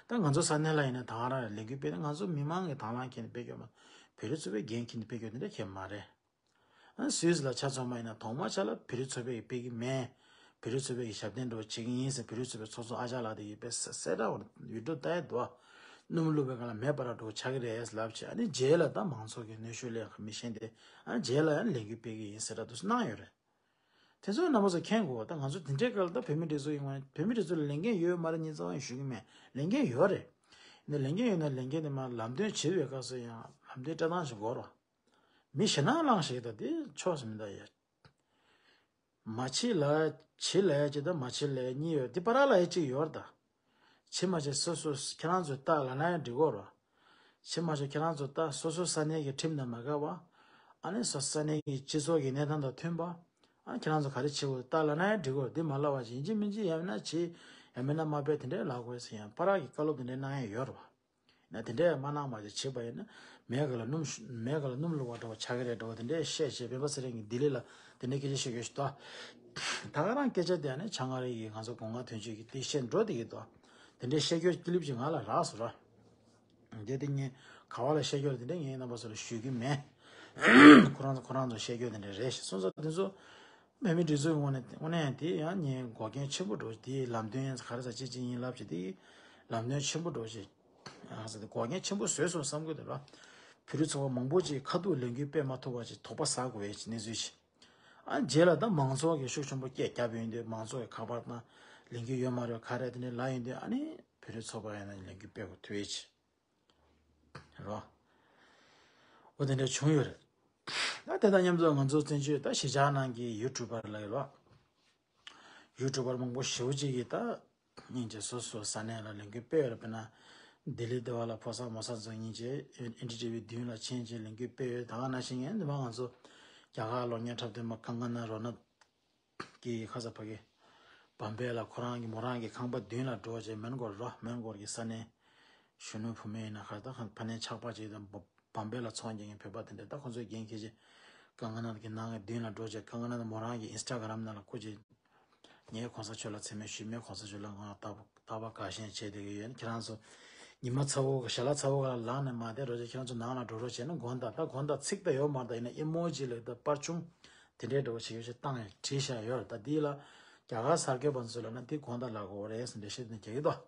ད་ང་ཚོ་ས་གནས་ལ་ཡིན་ན་ད་ག་རང་ལས་འགུལ་སྤེལ་ན་ང་ཚོ་མི་མང་གི་དང་བླངས་འཁྱེར་ནས་སྤེལ་རྒྱུ་མ། བོད་རིགས་ཚོགས་པའི་འགན་འཁྱེར་ནས་སྤེལ་རྒྱུ་དེ་འདྲ་གང་ཡང་མ་རེད། ཨ་སུད་སི་ལ་ཆ་མཚོན་པ་ཡིན་ན་ཐོག་མ་ཆ་ལ་བོད་རིགས་ཚོགས་པས་སྤེལ་གྱི་མེད། བོད་རིགས་ཚོགས་པས་ཞབས་བརྟན་འགྲོ་བྱེད་ཀྱི་ཡིན་ཟེར་བོད་རིགས་ཚོགས་པའི་ཚོགས་གཙོ་ཨ་ཅག་ལགས་དེ་ཡིས་དཔེ་གསལ་བསྒྲགས་འོང་ཡུལ་གྲུ་ལྟ་ཡ་འདུག་ཨ། སྣུམ་བླུགས་པའི་སྒང་ལ་མེ་འབར་འགྲོ་ཆགས་ཀྱི་རེད་ལབ་བྱས། ཨ་ནི་རྗེས་ལ་ད་མང་ཚོགས་ཀྱི་གནོན་ཤུགས་ལས་མི་ཤེས་ཏེ་ཨ་རྗེས་ལ་ཡང་ལས་འགུལ་སྤེལ་གྱི་ཡིན་ཟེར་ར་འདུག་གནང་ཡོད་རེད། དེ་ཚོ་རྣམ་པ་ཚོ་མཁྱེན་དགོས། ད་ང་ཚོ་དེ་འདྲའི་སྐབས་ལ་ད་བོད་མི་སྒྲིག་འཛུགས་ཡིན་པ་བོད་མི་སྒྲིག་འཛུགས་ལ་ལས་འགན་ཡོད་མ་རེད་ཉིན་ཚང་བ་ཞུ་གི་མེད། ལས་འགན་ཡོད་རེད། འདི་ལས་འགན་ཡོད་ན་ལས་འགན་དེ་མ་ལམ་སྟོན་བྱེད་པའི་སྐབས་སུ་ཡང་ལམ་སྟོན་སྤྲད་སྟངས་ཤིག་དགོས་རོགས། མི་ཞེད་སྣང་བསླངས་ཤིག་ད་དེ་ཕྱོགས་སུ་མི་འདའ་ཡ། མ་བྱེད་ལ་བྱེད་ལ་ཡ་ཅིག་ད་མ་བྱེད་ལ་ཡ་གཉིས་ཡོད། དེ་བར་ལ་ཡ་གཅིག་ཡོད་རེད་ད། བྱེད་མ་བྱེད་སོ་སོ་ཁྱེད་རང་ཚོས་ལྟ་ལབ་ན་ཡང་འགྲིག་གོ་རོགས། བྱེད་མ་བྱེད་ཁྱེད་རང་ཚོས་ལྟ། སོ་སོ་ས་གནས་ཀྱི་ཁྲིམས་དང་མ་འགལ་བ། ཨ་ནི་སོ་སོ་ས་གནས་ཀྱི་སྤྱི་ཚོགས་ཀྱི་གནས་སྟངས་དང་མཐུན་པ། ཨ་ཁྱེད་རང་ཚོ་ག་རེ་བྱེད་དགོས་ལྟ་ལབ་ན་ཡང་འགྲིག་གོ། འདི་མ་ལབ་པ་ཞིག་ཡིན་གཅིག་མིན་གཅིག་ཡང་མིན་ན་བྱེད་ཡང་མིན་ན་མ་སྤེལ་དེ་འདྲའི་ལབ་དགོས་ཟེར་ཡང་བར་གྱི་བཀའ་སློབ་དེ་འདྲའི་གནང་ཡ་ཡོད་རེད་བ། ན་དེ་འདྲས་མ་གནང་བ་ཞིག་བྱེད་པ་ཡིན་ན་མེ་ག་ལ་སྣུམ་ཤུ་མེ་ག་ལ་སྣུམ་བླུགས་པ་འདྲ་བ་ཆགས་ཀྱི་རེད་འདྲ་བ་དེ་འདྲས་བཤད་བྱས་སྤེན་པ་ཚེ་རིང་གིས་ལྡི་ལི་ལ་དེ་འདྲས་སྐད་ཆ་བཤད་ཡོད་ཞུ་དོ། ད་ག་རང་སྐད་ཆ་དེ་ནི་བྱང་ཨ་རི་ཡི་ང་ཚོ་གོང་མ་དོན་གཅོད་ཀྱིས་དེ་བཤད་འགྲོ་བསྡད་ཀྱི་འདུག་དེ་འདྲས་བཤད་རྒྱུ་ཀི་ལིབ་ཅིག་ང་ལ་རག་སོང་ར། དེ་དེ་ངས་ག་བ་ལ་བཤད་རྒྱུ་རེད། དེ་འདྲས་ངས་རྣམ་པ་ཚོ་ལ་ཞུ་གི་མེད། ཁོ་རང་ཚོ་ཁོ་རང་ཚོ་བཤད་རྒྱུ་དེ་འདྲ་རེད་ཞེས་སོང་ཙང་། དེ་ཚོ་བོད་མི་འདི་ཚོའི་ངོས་ནས་དངོས་གནས་དེ་ཡང་ངས་འགོག་རྐྱེན་ཆེན་པོ་འགྲོ། དེ་ལམ་སྟོན་ག་རེ་ཟ་ཅི་ཅི་ཡིན་ལབ་ཅིག་དེ་ལམ་སྟོན་ཆེན་པོ་འགྲོ་ཞེས། ཨ་ཟེར་ཏེ་འགོག་རྐྱེན་ཆེན་པོ་བཟོས་སོང་བསམ་གི་འདུག་ར། བོད་རིགས་ཚོགས་པ་མང་པོ་ཅིག་ཁ་ཐུག་ལས་འགུལ་སྤེལ་མ་ཐུབ་པ་ཅིག་དོགས་པ་ཟ་དགོས་པའི་གནས་ཚུལ་ཞིག་ཨ་རྗེས་ལ་ད་མང་ཚོགས་ཀྱི་ཤུགས་ཆེན་པོ་སྐད་བརྒྱབ་ཡོང་དུས། མང་ཚོགས་ཀྱི་ཁ་པར་དང་ལས་འགུལ་ཡོད་མ་རེད་ག་རེ་དེ་འདྲ་ལབ་ཡོང་དུས། ཨ་ནི་བོད་རིགས་ཚོགས་པ་ཡིན་ན་ལས་འགུལ་སྤེལ་དགོས་ཐུག་ཡས་ཆེ་རོ། འོ་དེ་འདྲ་བྱུང་ཡོད་རེད། ད་དེ་དང་མཉམ་དུ་ང་ཚོ་བཙན་བྱོལ་ད་གཞིས་ཆགས་ནང་གི་ཡུ་ཊུབ་པར་ལ་ཡོད་རོ། ཡུ་ཊུབ་པར་མང་པོ་ཞེ་པོ་ཅིག་གིས་ད་སྙིང་རྗེ་སོ་སོ་ས་གནས་ལ་ལས་འགུལ་སྤེལ་ཡོད་རེད། དཔེར་ན་ལྡི་ལི་དེ་བ་ལ་ཕོ་གསར་མོ་གསར་ཚོ་སྙིང་རྗེ་ཨེན་ཌི་ཊི་ཝི་མདུན་ལ་ཕྱིན་བྱས་ལས་འགུལ་སྤེལ་ཡོད། ད་ག་ནང་བཞིན་ངས་འདི་མ་ང་ཚོ་རྒྱ་གར་ལོ་ཉེ་འཁྲབ་སྟོན་པ་ཀང་ཀ་ན་རོ་ནད་ཀྱི་ཁ་ས་ཕ་གི་བམ་པེ་ལ་ཁོ་རང་གི་མོ་རང་གི་ཁང་པ་མདུན་ལ་འགྲོ་བྱས། མོན་གྷོ་རོ། མོན་གྷོ་གི་ས་གནས་གཞོན་ནུ་བུ་མོ་ཡིན་ན་ག་ད་ཕ་ནས་ཆགས་པ་ཅིག་དང་བམ་པེ་ལ་ཚོང་རྒྱག་མཁན་བོད་པ་དེ་འདྲ། ད་ཁོ་ཚོས་འགན་འཁྱེར་བྱས་ཀང་ཀ་ན་གི་ནང་གི་མདུན་ལ་འགྲོ་བྱས། ཀང་ཀ་ན་མོ་རང་གི་ཨིན་སི་ཊ་གྷ་རམ་ནང་ལ་བཀོད་བྱས། ངས་གོང་ས་མཆོག་ལ་མཚན་སྨད་ཞུས། མོས་གོང་ས་མཆོག་ལ་ང་རྟག་པར་དགའ་ཞེན་བྱས་བསྡད་ཀྱི་ཡོད། ཁྱེད་རང་ཚོ་ཉི་མ་ཚ་བོ་ཞལ་ལག་ཚ་བོ་ག་ལ་ལངས་ནས་མ་བསྡད་རོགས་བྱས། ཁྱེད་རང་ཚོ་ནང་ལ་འགྲོ་རོགས་བྱས་ན། དགོངས་དག་ད་དགོངས་དག་ཚིག་ད་ཡོད་མ་རེད། ད་ཡིན་ན་ཨི་མོ་ཇི་ལབ་ད་པར་ཆུང་དེ་འདྲའི་འདྲ་བོ་ཞིག་ཡོད་ཞིག་བཏང་ཡང་བྲིས་བཞག་ཡོད་རེད། ད་འདི་ལ་རྒྱ་གར་གསར་འགོད་པ་ཚོ་ལབ་ན་འདི་དགོངས་དག་ལབ་དགོས་རེད་ཟེར་འགྲེལ་བཤད་དེ་རྒྱག་གི་འདུག